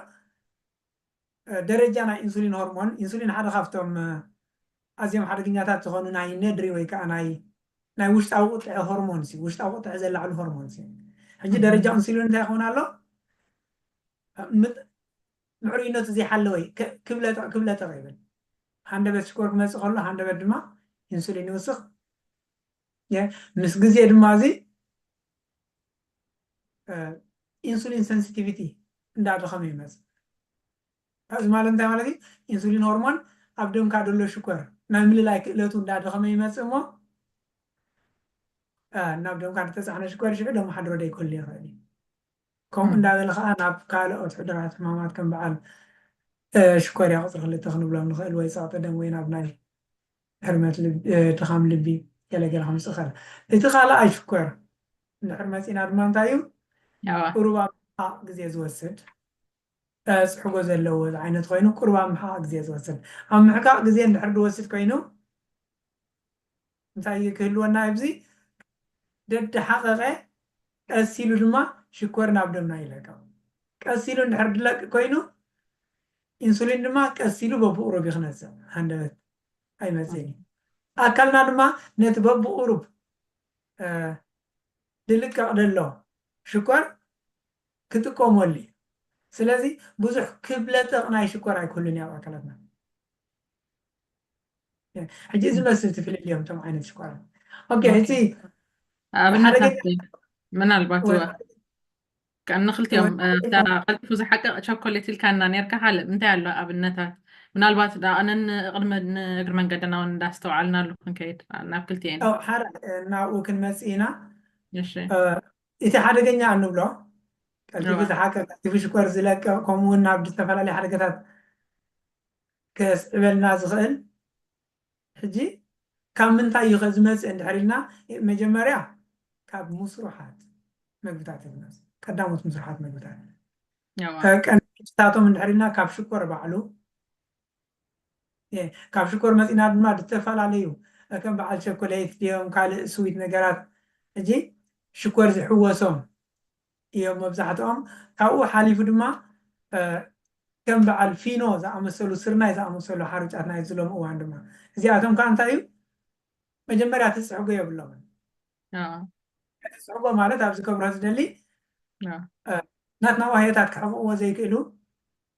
ደረጃ ናይ ኢንሱሊን ሆርሞን። ኢንሱሊን ሓደ ካብቶም ኣዝዮም ሓደገኛታት ዝኾኑ ናይ ነድሪ ወይ ከዓ ናይ ናይ ውሽጣዊ ቁጥዐ ሆርሞን ሲ ውሽጣዊ ቁጥዐ ዘላዕሉ ሆርሞን ሲ ሕጂ ደረጃ ኢንሱሊን እንታይ ይኸውን ኣሎ? ምዕሩይነቱ ዘይሓለወ ክብለጠ ክብለጠ ይብል። ሃንደበት ሽኮር ክመፅእ ከሎ ሃንደበት ድማ ኢንሱሊን ይውስኽ። ምስ ግዜ ድማ እዚ ኢንሱሊን ሴንሲቲቪቲ እንዳደኸመ ይመፅእ። እዚ ማለት እንታይ ማለት እዩ? ኢንሱሊን ሆርሞን ኣብ ደምካ ደሎ ሽኮር ናይ ምልላይ ክእለቱ እንዳደኸመ ይመፅእ እሞ ናብ ደምካ ዝተፃሕነ ሽኮር ሽዑ ደሞ ሓድሮ ደይኮሉ ይኽእል እዩ። ከምኡ እንዳበለ ከዓ ናብ ካልኦት ሕዱራት ሕማማት ከም በዓል ሽኮር ያቁፅሪ ክልተ ክንብሎም ንኽእል ወይ ፀቕጢ ደም ወይ ናብ ናይ ሕርመት ድኻም ልቢ ገለገለ ከምፅእ ይኽእል። እቲ ካልኣይ ሽኮር እንድሕር መፂና ድማ እንታይ እዩ? ቁሩብ ኣብ ምሕቃቕ ግዜ ዝወስድ፣ ፅሕጎ ዘለዎ ዓይነት ኮይኑ ቁሩብ ኣብ ምሕቃቕ ግዜ ዝወስድ። ኣብ ምሕቃቕ ግዜ እንድሕር ዝወስድ ኮይኑ እንታይ ክህልወና ኣብዚ? ደድሓቐቐ ቀስ ኢሉ ድማ ሽኮር ናብ ደምና ይለቀቕ። ቀስ ኢሉ እንድሕር ድለቅ ኮይኑ ኢንሱሊን ድማ ቀስ ኢሉ በብቁሩብ እዩ ክነፅእ፣ ሃንደበት ኣይመፅእን እዩ። ኣካልና ድማ ነቲ በብቁሩብ ድልቀቕ ደሎ ሽኮር ክጥቀመሉ እዩ። ስለዚ ብዙሕ ክብለጠቕ ናይ ሽኮር ኣይክህሉን እዩ ኣብ ኣካላትና። ሕጂ እዚ መስል ትፍልልዮም እቶም ዓይነት ሽኮር። ኦኬ፣ እቲ ኣብነታት ምናልባት ንክልቲኦም ቀልጢፉ ዝሓቅቕ ቸኮሌት ኢልካና ነርካ። ካልእ እንታይ ኣሎ ኣብነታት? ምናልባት ኣነ ንእግሪ መንገድና እውን እንዳስተውዓልናሉ ክንከይድ ናብ ክልቲኤን ሓደ ናብኡ ክንመፅእ ኢና። እቲ ሓደገኛ እንብሎ ቀልጢፉ ዝሓቅቕ፣ ቀልጢፉ ሽኮር ዝለቅቕ፣ ከምኡ እውን ናብ ዝተፈላለዩ ሓደጋታት ከስዕበልና ዝኽእል። ሕጂ ካብ ምንታይ እዩ ዝመፅእ እንድሕር ኢልና፣ መጀመርያ ካብ ምስሩሓት መግብታት እዩ ዝመፅእ። ቀዳሞት ምስሩሓት መግብታት ቀንድታቶም እንድሕር ኢልና ካብ ሽኮር ባዕሉ፣ ካብ ሽኮር መፂና ድማ ዝተፈላለዩ ከም በዓል ቸኮሌት ድዮም ካልእ ስዊት ነገራት ሕጂ ሽኮር ዝሕወሶም እዮም መብዛሕትኦም። ካብኡ ሓሊፉ ድማ ከም በዓል ፊኖ ዝኣመሰሉ፣ ስርናይ ዝኣመሰሉ ሓሩጫት ናይ ዝሎም እዋን ድማ እዚኣቶም ከዓ እንታይ እዩ? መጀመርያ ትፅሕጎ የብሎምን። ትፅሕጎ ማለት ኣብዚ ከብሮ ዝደሊ ናትና ዋህዮታት ክሕቕዎ ዘይክእሉ፣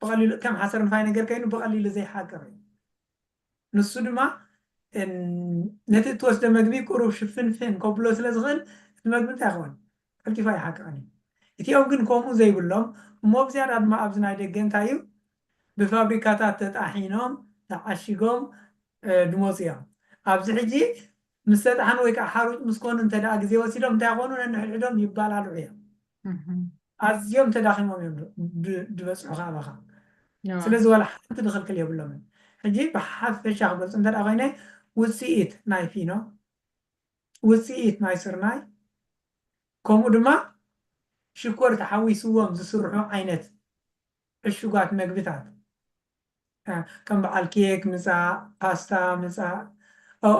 ብቐሊሉ ከም ሓሰር ንፋይ ነገር ኮይኑ ብቐሊሉ ዘይሓቅቕ እዩ። ንሱ ድማ ነቲ እትወስዶ መግቢ ቁሩብ ሽፍንፍን ከብሎ ስለ ዝኽእል እቲ መግቢ እንታይ ይኸውን? ቀልጢፉ ኣይሓቅቕን እዩ። እቲኦም ግን ከምኡ ዘይብሎም እሞ ብዝያዳ ድማ ኣብዚ ናይ ደገ እንታይ እዩ ብፋብሪካታት ተጣሒኖም ተዓሺጎም ድመፁ እዮም። ኣብዚ ሕጂ ምስ ተጣሕኑ ወይ ከዓ ሓሩጭ ምስ ኮኑ እንተ ደኣ ግዜ ወሲዶም እንታይ ይኾኑ? ነንሕድሕዶም ይባላልዑ እዮም። ኣዝዮም ተዳኺሞም እዮም ድበፅሑ ካባኻ። ስለዚ ዋላ ሓንቲ ድኽልክል የብሎምን። ሕጂ ብሓፈሻ ክገልፁ እንተ ደኣ ኮይነ ውፅኢት ናይ ፊኖ፣ ውፅኢት ናይ ስርናይ፣ ከምኡ ድማ ሽኮር ተሓዊስዎም ዝስርሑ ዓይነት ዕሹጋት መግብታት ከም በዓል ኬክ ምፃእ፣ ፓስታ ምፃእ፣ ኦ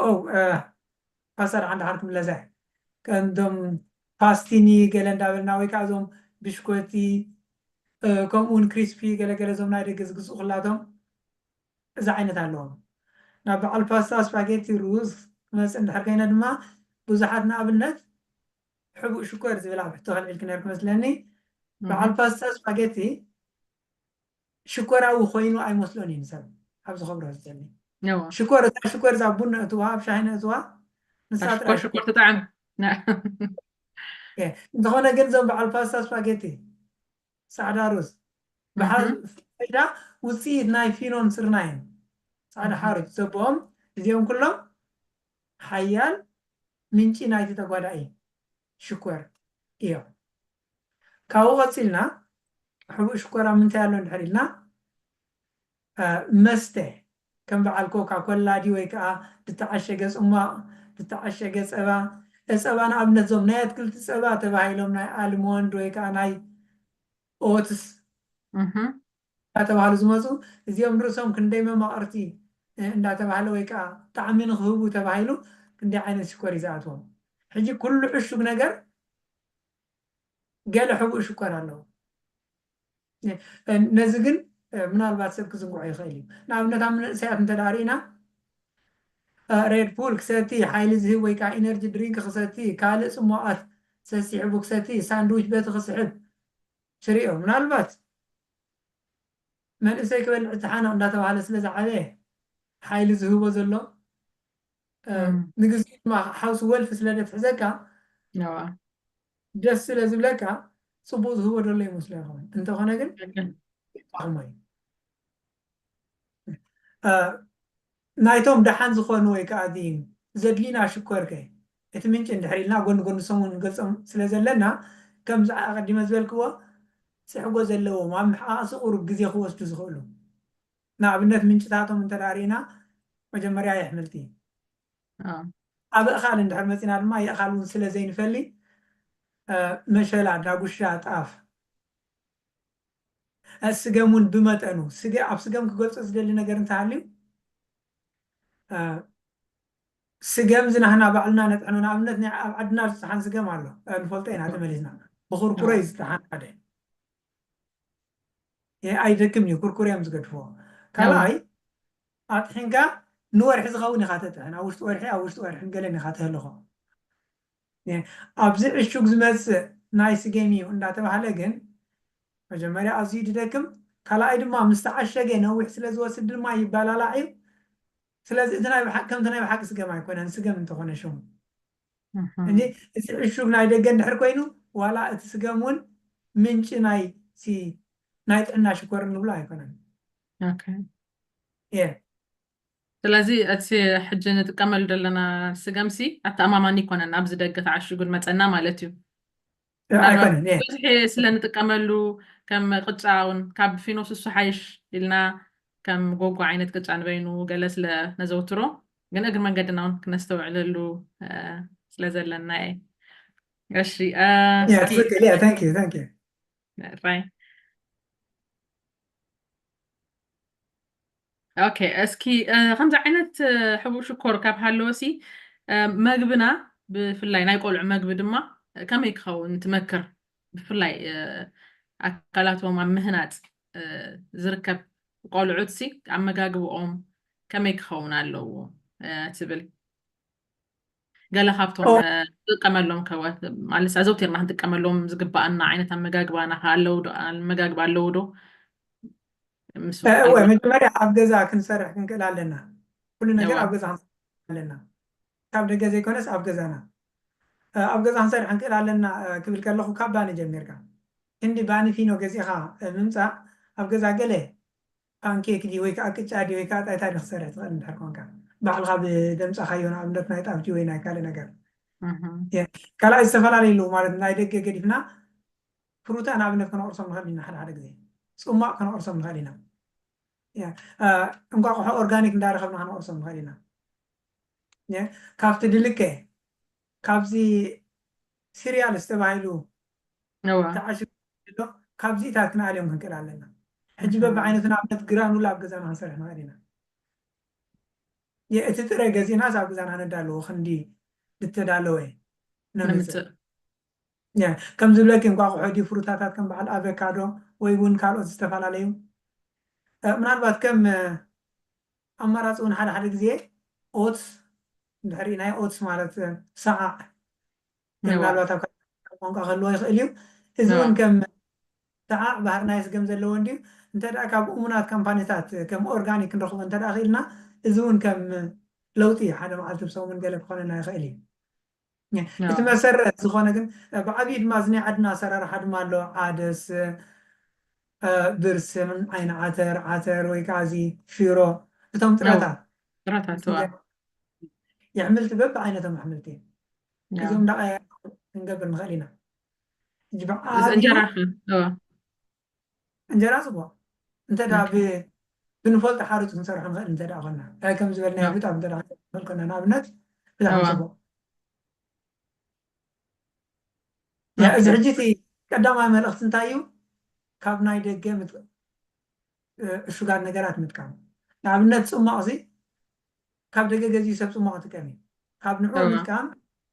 ፓስታ ደሓን ደሓን ክምለሰ ከምዞም ፓስቲኒ ገለ እንዳበልና ወይ ከዓ እዞም ብሽኮቲ ከምኡ እውን ክሪስፒ ገለገለ እዞም ናይ ደገ ዝግዝኡ ኩላቶም እዚ ዓይነት ኣለዎም። ናብ በዓል ፓስታ፣ ስፓጌቲ፣ ሩዝ ክመፅእ እንድሕር ኮይነ ድማ ብዙሓት ንኣብነት ሕቡእ ሽኮር ዝብል ኣብ ሕቶ ከልዒልክ ነርክ መስለኒ። በዓል ፓስታ፣ ስፓጌቲ ሽኮራዊ ኮይኑ ኣይመስሎን እዩ ንሰብ ኣብ ዝኸብሮ ዝፀኒ ሽኮር እዛ ሽኮር እዛ ቡን ነእትዋ ኣብ ሻሂ ነእትዋ ንሳ ሽኮር ትጥዓም። እንተኾነ ግን እዞም በዓል ፓስታ፣ ስፓጌቲ፣ ፃዕዳ ሩዝ ብሓፈሻ ውፅኢት ናይ ፊኖን ስርናይን ፃዕዳ ሓሩጭ ዘቦኦም እዚኦም ኩሎም ሓያል ምንጪ ናይቲ ተጓዳኢ ሽኮር እዮም። ካብኡ ቀፂልና ሕቡእ ሽኮር ኣብ ምንታይ ኣሎ እንድሕር ኢልና መስተ ከም በዓል ኮካ ኮላ ድዩ ወይ ከዓ ዝተዓሸገ ፅሟቕ፣ ዝተዓሸገ ፀባ፣ ፀባ ንኣብነት እዞም ናይ ኣትክልቲ ፀባ ተባሂሎም ናይ ኣልሞንድ ወይ ከዓ ናይ ኦትስ እናተባህሉ ዝመፁ፣ እዚኦም ርእሶም ክንደይ መማቕርቲ እንዳተባህለ ወይ ከዓ ጣዕሚ ንክህቡ ተባሂሉ ክንደይ ዓይነት ሽኮር እዩ ዝኣትዎም። ሕጂ ኩሉ ዕሹግ ነገር ገለ ሕቡእ ሽኮር ኣለዎ። ነዚ ግን ምናልባት ሰብ ክዝንግዖ ይኽእል እዩ። ንኣብነት ኣብ መንእሰያት እንተ ርኢና ሬድ ፑል ክሰቲ፣ ሓይሊ ዝህብ ወይ ከዓ ኢነርጂ ድሪንክ ክሰቲ፣ ካልእ ፅሟቓት ሰሲሕቡ ክሰቲ፣ ሳንድዊች በቲ ክስሕብ ትሪኦ። ምናልባት መንእሰይ ክበልዕ ተሓነቕ እንዳተባሃለ ስለ ዝዓበየ ሓይሊ ዝህቦ ዘሎ ንግዜ ድማ ሓውሲ ወልፊ ስለ ደትሕዘካ ደስ ስለ ዝብለካ ፅቡቅ ዝህቦ ዘሎ ይመስሎ ይኸውን። እንተኾነ ግን ይጣቕሞ እዩ። ናይቶም ደሓን ዝኾኑ ወይ ከዓ ዘድሊና ሽኮር ከ እቲ ምንጪ እንድሕር ኢልና ጎኒ ጎኒ ሰሙን ንገልፆም ስለ ዘለና ከምዚ ኣቐዲመ ዝበልክዎ ፅሕጎ ዘለዎም ኣብ ምሕቃቕሲ ቁሩብ ግዜ ክወስዱ ዝኽእሉ ንኣብነት ምንጭታቶም እንተ ርኢና መጀመርያ የሕምልቲ ኣብ እኻል እንድሕር መፂና ድማ የእኻል እውን ስለ ዘይንፈሊ መሸላ፣ ዳጉሻ፣ ጣፍ፣ ስገም እውን ብመጠኑ ኣብ ስገም ክገልፆ ዝደሊ ነገር እንተሃልዩ ስገም ዝናህና ባዕልና ነጥሕኖ ንኣብነት ናይ ኣብ ዓድና ዝፀሓን ስገም ኣሎ ንፈልጦ ኢና ተመሊስና ብኩርኩረ እዩ ዝፀሓን ሓደ ኣይደክም እዩ ኩርኩር እዮም ዝገድፍዎ ካልኣይ ኣጥሒንካ ንወርሒ ዝኸውን ኢኻ ተጥሕን ኣብ ውሽጢ ወርሒ ኣብ ውሽጢ ወርሒ ገለን ኢኻ ተህልኾ ኣብዚ ዕሹግ ዝመፅእ ናይ ስገም እዩ እንዳተባህለ ግን መጀመርያ ኣዝዩ ድደክም ካልኣይ ድማ ምስ ተዓሸገ ነዊሕ ስለ ዝወስድ ድማ ይባላላዕ እዩ ስለዚ እቲ ናይ ብሓቂ ከምቲ ናይ ብሓቂ ስገም ኣይኮነን ስገም እንተኾነ ሽሙ እንጂ እቲ ዕሹግ ናይ ደገ እንድሕር ኮይኑ ዋላ እቲ ስገም እውን ምንጪ ናይ ናይ ጥዕና ሽኮር እንብሎ ኣይኮነን ስለዚ እቲ ሕጂ ንጥቀመሉ ዘለና ስገምሲ ኣተኣማማኒ ይኮነን ኣብዚ ደገ ተዓሽጉ መፀና ማለት እዩ ኣይኮነን ብዙሕ ስለ ንጥቀመሉ ከም ቅጫ እውን ካብ ፊኖ ስሱ ሓይሽ ኢልና ከም ጎጎ ዓይነት ቅጫ ንበይኑ ገለ ስለ ነዘውትሮ ግን እግሪ መንገድና እውን ክነስተውዕለሉ ስለ ዘለና እየ እሺ Yeah, it's okay. Yeah, thank you, thank you. ራይ ኦኬ እስኪ ከምዚ ዓይነት ሕቡእ ሽኮር ካብ ሃለወሲ መግብና ብፍላይ ናይ ቆልዑ መግቢ ድማ ከመይ ክኸውን ትመክር ብፍላይ ኣካላቶም ኣብ ምህናፅ ዝርከብ ቆልዑት ሲ ኣመጋግብኦም ከመይ ክኸውን ኣለዎ ትብል ገለ ካብቶም ንጥቀመሎም ከወ ማለት ኣዘውቲርና ክንጥቀመሎም ዝግባኣና ዓይነት ኣመጋግባና ኣለዉ ዶ ኣመጋግባ ኣለዉ ዶ እወ መጀመርያ ኣብ ገዛ ክንሰርሕ ክንክእል ኣለና ኩሉ ነገር ኣብ ገዛ ክንሰርሕ ኣለና ካብ ደገ ዘይኮነስ ኣብ ገዛና ኣብ ገዛ ክንሰርሕ ክንክእል ኣለና ክብል ከለኹ ካብ ባኒ ጀሚርካ ክንዲ ባኒ ፊኖ ገዚእኻ ምምፃእ ኣብ ገዛ ገለ ፓንኬክ ድዩ ወይ ከዓ ቅጫ ድዩ ወይ ከዓ ጣይታ ድዩ ክሰርሕ ትኽእል እንድሕር ኮንካ ባዕልካ ብደምፃኻዮ ንኣብነት ናይ ጣፍ ድዩ ወይ ናይ ካልእ ነገር ካልኣይ ዝተፈላለዩ ኣለዉ ማለት ናይ ደገ ገዲፍና ፍሩታ ንኣብነት ክነቕርሶም ንኽእል ኢና ሓደ ሓደ ግዜ ፅሟቕ ክነቕርሶም ንኽእል ኢና እንቋቑሖ ኦርጋኒክ እንዳረኸብና ክነቕርሶም ንኽእል ኢና ካብቲ ድልከ ካብዚ ሲሪያልስ ተባሂሉ ተዓሽጉ ኣሎ ካብዚታት ክንኣልዮም ክንክእል ኣለና ሕጂ በብዓይነቱ ንኣብነት ግራኑላ ኣብ ገዛና ክንሰርሕ ንኽእል ኢና እቲ ጥረ ገዚእናስ ኣብ ገዛና ነዳለዎ ክንዲ ዝተዳለወ ነምፅእ ከም ዝብለኪ እንቋቑሖ ድዩ ፍሩታታት ከም በዓል ኣቨካዶ ወይ እውን ካልኦት ዝተፈላለዩ ምናልባት ከም ኣማራፂ እውን ሓደ ሓደ ግዜ ኦትስ እንድሕሪ ናይ ኦትስ ማለት ሰዓዕ ምናልባት ኣብ ቋንቋ ክህልዎ ይኽእል እዩ እዚ እውን ከም ሰዓዕ ባህር ናይ ስገም ዘለዎ እንድዩ እንተ ካብ እሙናት ካምፓኒታት ከም ኦርጋኒክ ክንረኽቦ እንተ ክኢልና እዚ እውን ከም ለውጢ ሓደ መዓልቲ ብሰሙን ገለ ክኾነና ይኽእል እዩ እቲ መሰረት ዝኾነ ግን ብዓብዪ ድማ እዚ ናይ ዓድና ኣሰራርሓ ድማ ኣሎ ዓደስ ብርስን ዓይኒ ዓተር ዓተር ወይ ከዓ እዚ ሽሮ እቶም ጥረታት ጥረታት የሕምልቲ በብዓይነቶም ኣሕምልቲ እዞም እንዳቀያ ክንገብር ንኽእል ኢና እንጀራ እንጀራ ፅቡቅ እንተ ብንፈልጦ ሓሩፅ ክንሰርሖ ንኽእል እንተ ኮና ከም ዝበልናዮ ብጣዕሚ እንተ ኮና ንኣብነት ብጣዕሚ ፅቡቅ እዚ ሕጂ እቲ ቀዳማይ መልእኽቲ እንታይ እዩ ካብ ናይ ደገ ምጥ- እ፣ ዕሹጋት ነገራት ምጥቃም። ንኣብነት ጽሟቕ እዚ ካብ ደገ ገዚኡ ሰብ ጽሟቕ ይጥቀም እዩ። ካብ ንዑ እዋ። ምጥቃም፣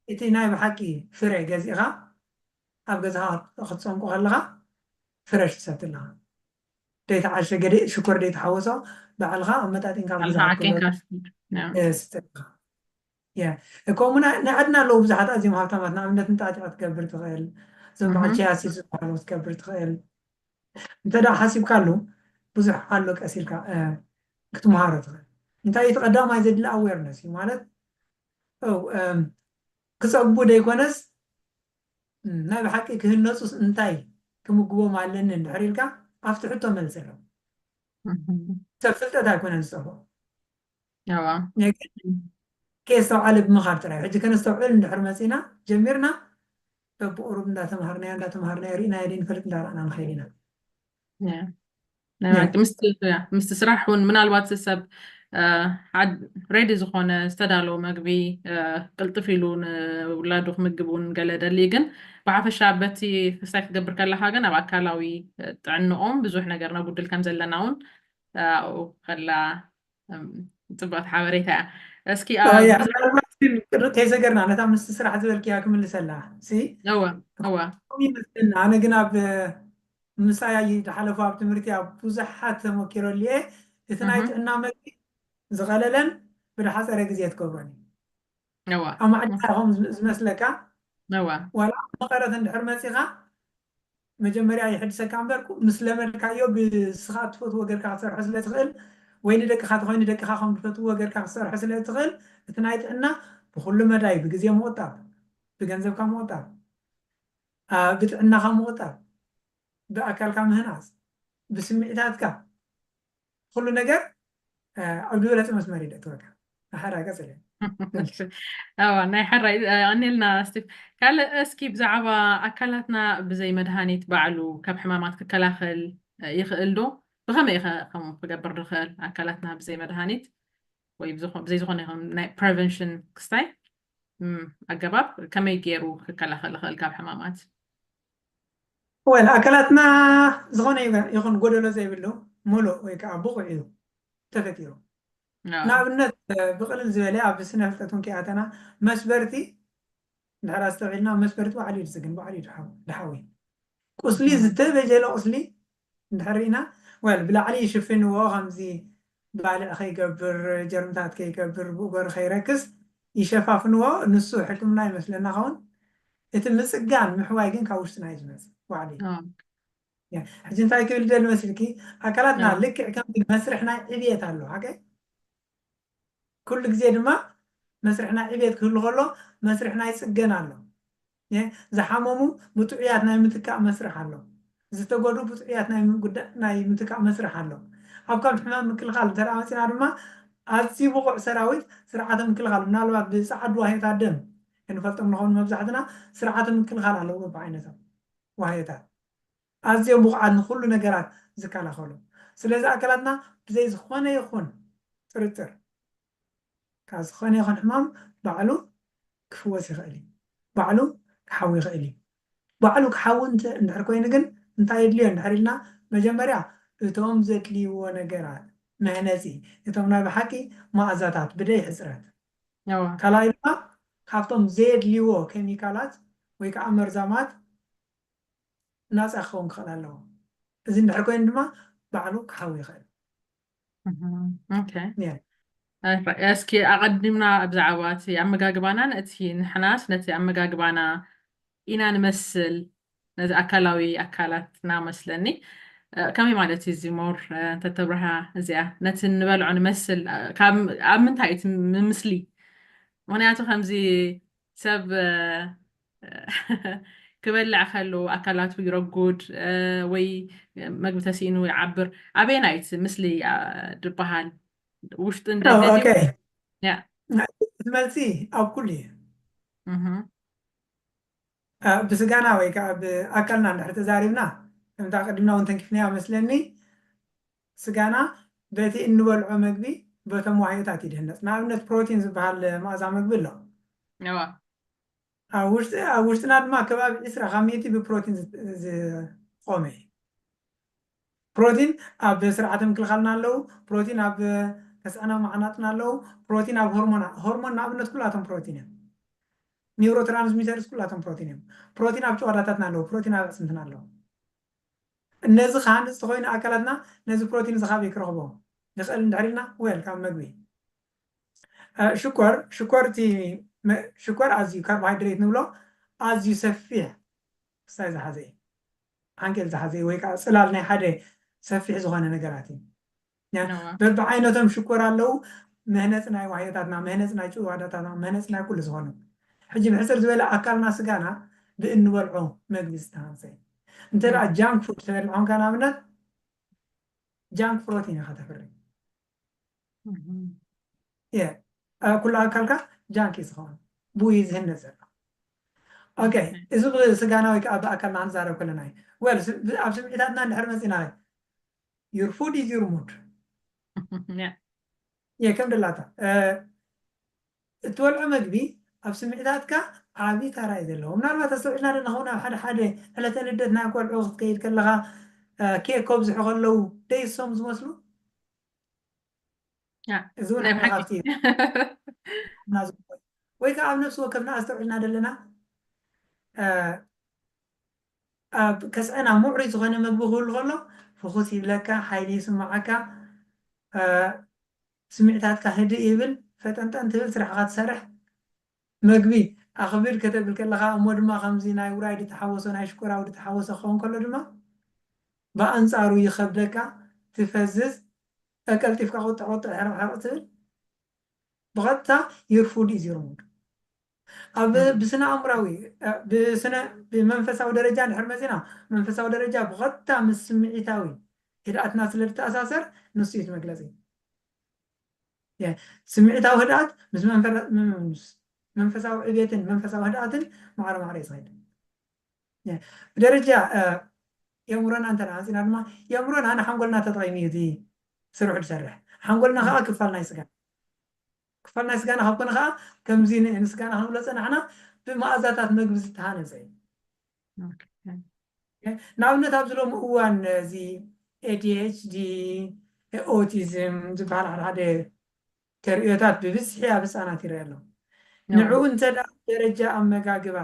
እቲ ናይ ብሓቂ ፍረ ገዚእኻ ኣብ ገዛኻ ክትጸምቆ ከለኻ ፍረሽ ትሰቲ ኣለኻ። ደይተዓሸገ ደይ ሽኮር ደይተሓወሶ ባዕልኻ ኣመጣጢንካ ኣብ ባዕልኻ ገዛኻ ዓቂንካ ክትገብር ስትብል። ያ። እ፣ ትሰቲ ኣለኻ። ያ። ከምኡ ናይ ናይ ዓድና ኣለዉ ብዙሓት ኣዝዮም ሃብታማት፣ ንኣብነት እንጣጢዕ ክትገብር ትኽእል፣ እዞም በዓል እህ። ቻያሲ ዝበሃሉ ክትገብር ትኽእል። እንተ ደኣ ሓሲብካሉ ብዙሕ ኣሎ ቀስ ኢልካ እ፣ ክትምሃሮ ትኽእል። እንታይ እቲ ቀዳማይ ዘድሊ ኣዌርነስ እዩ ማለት እ፣ እም፣ ክጸግቡ ደይኮነስ እም፣ ናይ ብሓቂ ክህነጹስ እንታይ ክምግቦም ኣለኒ እንድሕር ኢልካ ኣብቲ ሕቶ መልሲ ኣለዎ። እህ። ሰብ ፍልጠት ኣይኮነን ዝጸፍኦ። እዋ። ነገር ከየስተውዓለ ብምኻድ ጥራይ። ሕጂ ከነስተውዕል እንድሕር መጺና ጀሚርና በብቁሩብ እንዳተምሃርናዮ እንዳተምሃርናዮ ርኢናዮ ደይንፈልጥ እንዳረኣና ንኸይድ ኢና። ያ። ናይ ብሓቂ ምስቲ ያ፣ ምስቲ ስራሕ እውን ምናልባት ሰብ እ፣ ሓድ ሬዲ ዝኾነ ዝተዳለወ መግቢ እ፣ ቅልጥፍ ኢሉ ንውላዱ ክምግብ እውን ገለ ደሊ ግን ብሓፈሻ በቲ ክስታይ ክትገብር ከለካ ግን ኣብ ኣካላዊ እ፣ ጥዕንኦም ብዙሕ ነገር ነጉድል ከም ዘለና እውን እ፣ ኣብኡ ከላ እም፣ ጽቡቕቲ ሓበሬታ እያ። እስኪ እ፣ ኣብ ያ፣ ብዙሕ ምናልባት ግን ቅድሚ ከይሰገርና ነታ ምስቲ ስራሕ ዝበልክያ ክምልሰላ ሲ እወ እወ ይመስለና። ኣነ ግን ኣብ ምሳይ ዝሓለፉ ኣብ ትምህርቲ ኣብ ብዙሓት ተመኪረሉ እየ። እቲ ናይ እህ። ጥዕና መግቢ ዝቐለለን ብዝሓፀረ ግዜ ትገብሮን እዩ። እወ ኣብ ማዕድና ኢኹም ዝመስለካ እወ ዋላ ኣብ መቐረት እንድሕር መፂኻ መጀመርያ ይሕድሰካ እምበር ምስ ለመድካዮ ብስኻ ትፈትዎ ገርካ ክትሰርሖ ስለ ትኽእል ወይ ንደቅኻ ተኾይኑ ደቅኻ ከም ዝፈትዎ ገርካ ክትሰርሖ ስለ ትኽእል እቲ ናይ ጥዕና ብኩሉ መዳይ ብግዜ ምቑጣብ ብገንዘብካ ምቑጣብ አ፣ ብጥዕናኻ ምቑጣብ ብኣካልካ ምህናፅ ብስምዒታትካ ኩሉ ነገር እ፣ ኣብ ዝበለፀ መስመር እዩ ደእትወካ። ንሓራ ቀፅለ። እዋ ናይ ሓራይ ኣኔልና ስቲፍ ካልእ እስኪ ብዛዕባ ኣካላትና ብዘይ መድሃኒት ባዕሉ ካብ ሕማማት ክከላኸል ይኽእል ዶ? ብኸመይ ኢኸ ከምኡ ክገብር ዝኽእል ኣካላትና ብዘይ መድሃኒት ወይ ብዝኾ- ብዘይ ዝኾነ ይኹን ናይ ፕሬቨንሽን ክስታይ ም፣ ኣገባብ ከመይ ገይሩ ክከላኸል ይኽእል ካብ ሕማማት? ወል ኣካላትና ዝኾነ ይኹን- ይኹን ጎደሎ ዘይብሉ ሙሉእ ወይ ከዓ ብቑዕ እዩ ተፈጢሩ። ኣዎ። ንኣብነት እ፣ ብቕልል ዝበለ ኣብ ስነ ፍልጠት እውን ከይኣተና መስበርቲ እንድሕር ኣስተውዒልና መስበርቲ ባዕሉ እዩ ዝፅግን ባዕሉ እዩ ድሓው- ድሓዊ ቁስሊ እም። ዝተበጀለ ቁስሊ እንድሕር ርኢና ወል ብላዕሊ ይሽፍንዎ ከምዚ ባልዕ ከይገብር ጀርምታት ከይገብር ብእገሩ ከይረክስ ይሸፋፍንዎ ንሱ ሕክምና ይመስለና ኸውን እቲ ምፅጋን ምሕዋይ ግን ካብ ውሽጥና እዩ ዝመፅእ ባዕሉ እዩ ኣዎ። ያ፣ ሕጂ እንታይ ክብል ደሊ መስልኪ ኣካላትና ኣዎ። ልክዕ ከምቲ መስርሕ ናይ ዕብየት ኣሎ ሓቀ ኩሉ ግዜ ድማ መስርሕ ናይ ዕብየት ክህሉ ከሎ መስርሕ ናይ ፅገና ኣሎ የ፣ ዝሓመሙ ብጥዑያት ናይ ምትካእ መስርሕ ኣሎ ዝተጎዱ ብጥዑያት ናይ ምጉዳ- ናይ ምትካእ መስርሕ ኣሎ ኣብ ካብ ሕማም ምክልኻል እንተ መፂና ድማ ኣዝዩ ብቑዕ ሰራዊት ስርዓተ ምክልኻል ምናልባት ብፀዓዱ ዋህዮታት ደም ክንፈልጦም ንኸውን መብዛሕትና ስርዓተ ምክልኻል ኣለዎ በብዓይነቶም ዋህዮታት ኣዝዮም ብቑዓት ንኹሉ ነገራት ዝከላኸሉ ስለዚ ኣካላትና ብዘይ ዝኾነ ይኹን ጥርጥር ካብ ዝኾነ ይኹን ሕማም ባዕሉ ክፍወስ ይኽእል እዩ ባዕሉ ክሓዊ ይኽእል እዩ ባዕሉ ክሓዊ እንተ- እንድሕር ኮይኑ ግን እንታይ የድልዮ እንድሕር ኢልና መጀመርያ እቶም ዘድልይዎ ነገራት መህነፂ እቶም ናይ ብሓቂ መኣዛታት ብደይ ሕፅረት እዋ። ካልኣይ ድማ ካብቶም ዘየድልይዎ ኬሚካላት ወይ ከዓ መርዛማት ናፃ ክኸውን ክኽእል ኣለዎ እዚ እንድሕር ኮይኑ ድማ ባዕሉ ክሓዊ ይኽእል እህ፣ ኦኬ። ያ። ኣይ፣ እስኪ ኣቐዲምና ብዛዕባ እቲ ኣመጋግባናን እቲ ንሕናስ ነቲ ኣመጋግባና ኢና ንመስል ነዚ ኣካላዊ ኣካላትና መስለኒ እ፣ ከመይ ማለት እዩ እዚ ሞር እ፣ እንተተብርሃ እዚኣ ነቲ ንበልዖ ንመስል እ፣ ካብ ኣብ ምንታይ እቲ ምምስሊ ምክንያቱ ከምዚ ሰብ እ፣ ክበልዕ ከሎ ኣካላቱ ይረጉድ እ፣ ወይ መግቢ ተሲኢኑ ይዓብር ኣበየናይ እቲ ምስሊ እ፣ ዝበሃል ውሽጥን ኦ፣ ደገን ኦኬ እዩ ያ እቲ መልሲ ኣብ ኩሉ እዩ እህ፣ እ፣ ብስጋና ወይ ከዓ ብኣካልና እንድሕር ተዛሪብና ከምታ ቅድምና እውን ተንኪፍናያ መስለኒ ስጋና በቲ እንበልዖ መግቢ በቶም ዋህዮታት ይድህነፅ ንኣብነት ፕሮቲን ዝበሃል መኣዛ መግቢ ኣሎ እዋ። ኣብ ውሽጢ ኣብ ውሽጥና ድማ ከባቢ ዕስራ ካብ ሚእቲ ብፕሮቲን ዝ- ዝቆመ እዩ ፕሮቲን ኣብ ስርዓተ ምክልኻልና ኣለዉ። ፕሮቲን ኣብ ከስዐና መዓናጥና ኣለዉ። ፕሮቲን ኣብ ሆርሞና፣ ሆርሞን ንኣብነት ኩላቶም ፕሮቲን እዮም። ኒውሮትራንስሚተርስ ኩላቶም ፕሮቲን እዮም። ፕሮቲን ኣብ ጭዋዳታትና ኣለዉ። ፕሮቲን ኣብ ኣዕፅምትና ኣለዉ። እነዚ ክሃንፅ ተኮይኑ ኣካላትና ነዚ ፕሮቲን እዚ ካበይ ክረኽቦ ይኽእል እንድሕር ኢልና፣ ወል ካብ መግቢ። ሽኮር ሽኮር እቲ ሽኮር ኣዝዩ ካርቦሃይድሬት ንብሎ ኣዝዩ ሰፊሕ ክሳይ ዝሓዘ እዩ። ዓንኬል ዝሓዘ ወይ ከዓ ፅላል ናይ ሓደ ሰፊሕ ዝኾነ ነገራት እዩ። በብዓይነቶም ሽኮር ኣለዉ። መህነፂ ናይ ዋህዮታትና፣ መህነፂ ናይ ጭዋዳታትና፣ መህነፂ ናይ ኩሉ ዝኾኑ። ሕጂ ብሕፅር ዝበለ ኣካልና ስጋና ብእንበልዖ መግቢ ዝተሃንፀ እዩ። እንተ ጃንክ ፉድ ተበልዖምካ ንኣብነት ጃንክ ፕሮቲን ኢኻ ተፍሪ። ኩሉ ኣካልካ ጃንክ እዩ ዝኸውን፣ ብኡ እዩ ዝህነፅ ዘሎ። ኦኬ፣ እዚ ብስጋና ወይ ከዓ ብኣካልና ክንዛረብ ከለና እዩ። ወል ኣብ ስምዒታትና እንድሕር መፂና your food is your mood። የ ከም ደላታ እትበልዖ መግቢ ኣብ ስምዒታትካ ዓብዪ ታራ እዩ ዘለዎ። ምናልባት ኣስተውዒልና ዶ ንኸውን ኣብ ሓደ ሓደ ዕለተ ልደት ናይ ቆልዑ ክትከይድ ከለኻ ኬክ ከብዝሑ ከለዉ ደይሶም ዝመስሉ? እዚ እውን ሓደ ካብቲ ወይ ከዓ ኣብ ነፍሲ ወከፍና ኣስተውዒልና ዘለና ኣብ ከስዐና ምዕሩይ ዝኾነ መግቢ ክህሉ ከሎ ፍኹስ ይብለካ፣ ሓይሊ ይስምዓካ፣ ስምዒታትካ ህድእ ይብል፣ ፈጠንጠን ትብል፣ ስራሕካ ትሰርሕ። መግቢ ኣኽቢድ ከተብል ከለኻ እሞ ድማ ከምዚ ናይ ውራይ ዝተሓወሶ ናይ ሽኮራዊ ዝተሓወሶ ክኸውን ከሎ ድማ ብኣንፃሩ ይኸብደካ፣ ትፈዝዝ፣ ቀልጢፍካ ቁጥዕ ቁጥዕ ሕርቕ ሕርቕ ትብል። ብቐጥታ your food is your mood። ኣብ ብስነ ኣእምራዊ ብስነ ብመንፈሳዊ ደረጃ እንድሕር መፂና መንፈሳዊ ደረጃ ብቐጥታ ምስ ስምዒታዊ ህድኣትና ስለ ዝተኣሳሰር ንሱ እዩ መግለፂ። ስምዒታዊ ህድኣት ምስ መንፈሳዊ ዕቤትን መንፈሳዊ ህድኣትን ማዕረ ማዕረ እዩ ዝኸይድ። ብደረጃ የእምሮና እንተ ኣንፂና ድማ የእምሮና ንሓንጎልና ተጠቒሙ እዩ እቲ ስርሑ ዝሰርሕ። ሓንጎልና ከዓ ክፋል ናይ ስጋ ክፋል ናይ ስጋና ካብ ኮነ ከዓ ከምዚ ንስጋና ክንብሎ ፀናሕና ብመኣዛታት መግቢ ዝተሃነፀ እዩ። ንኣብነት ኣብዚ ሎሚ እዋን እዚ ኤዲኤችዲ፣ ኦቲዝም ዝበሃል ሓደ ሓደ ተርእዮታት ብብዝሒ ኣብ ህፃናት ይረአ ኣሎ። ንዕኡ እንተ ደኣ ደረጃ ኣመጋግባ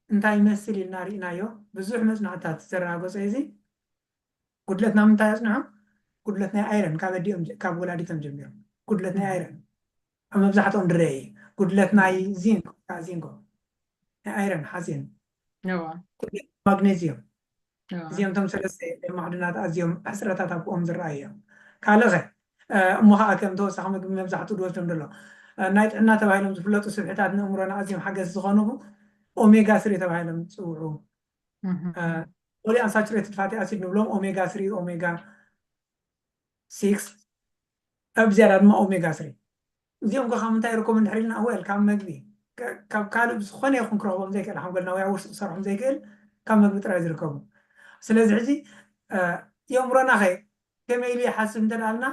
እንታይ ይመስል ኢልና ርኢናዮ፣ ብዙሕ መፅናዕትታት ዘረጋገፆ እዚ ጉድለት ናብ ምንታይ ኣፅንሖም? ጉድለት ናይ ኣይረን ካብ ኣዲኦም ካብ ወላዲቶም ጀሚሮም ጉድለት ናይ ኣይረን ኣብ መብዛሕትኦም ድረየ እዩ። ጉድለት ናይ ዚንክ ዚንጎ ናይ ኣይረን ሓፂን ማግኔዚዮም እዚኦም እቶም ሰለስተ ማዕድናት ኣዝዮም ሕፅረታት ኣብኦም ዝረኣዩ እዮም። ካልእ ኸ እሞ ከዓ ከም ተወሳኺ ምግቢ መብዛሕትኡ ድወስዶም ዘሎ ናይ ጥዕና ተባሂሎም ዝፍለጡ ስብሕታት ንእምሮና ኣዝዮም ሓገዝ ዝኾኑ ኦሜጋ ስሪ ተባሂሎም ዝፅውዑ ፖሊ ኣንሳቹሬትድ ፋቲ ኣሲድ ንብሎም ኦሜጋ ስሪ ኦሜጋ ሲክስ ኣብ ዝያዳ ድማ ኦሜጋ ስሪ እዚኦም ከ ካብ ምንታይ ይርከቡ እንድሕር ኢልና ወል ካብ መግቢ ካብ ካልእ ብዝኾነ ይኹን ክረኽቦም ዘይክእል ሓንጎልና ወይ ኣብ ውሽጢ ክሰርሖም ዘይክእል ካብ መግቢ ጥራይ ዝርከቡ ስለዚ ሕጂ የእምሮና ኸ ከመይ ኢሉ ይሓስብ እንተ ኣልና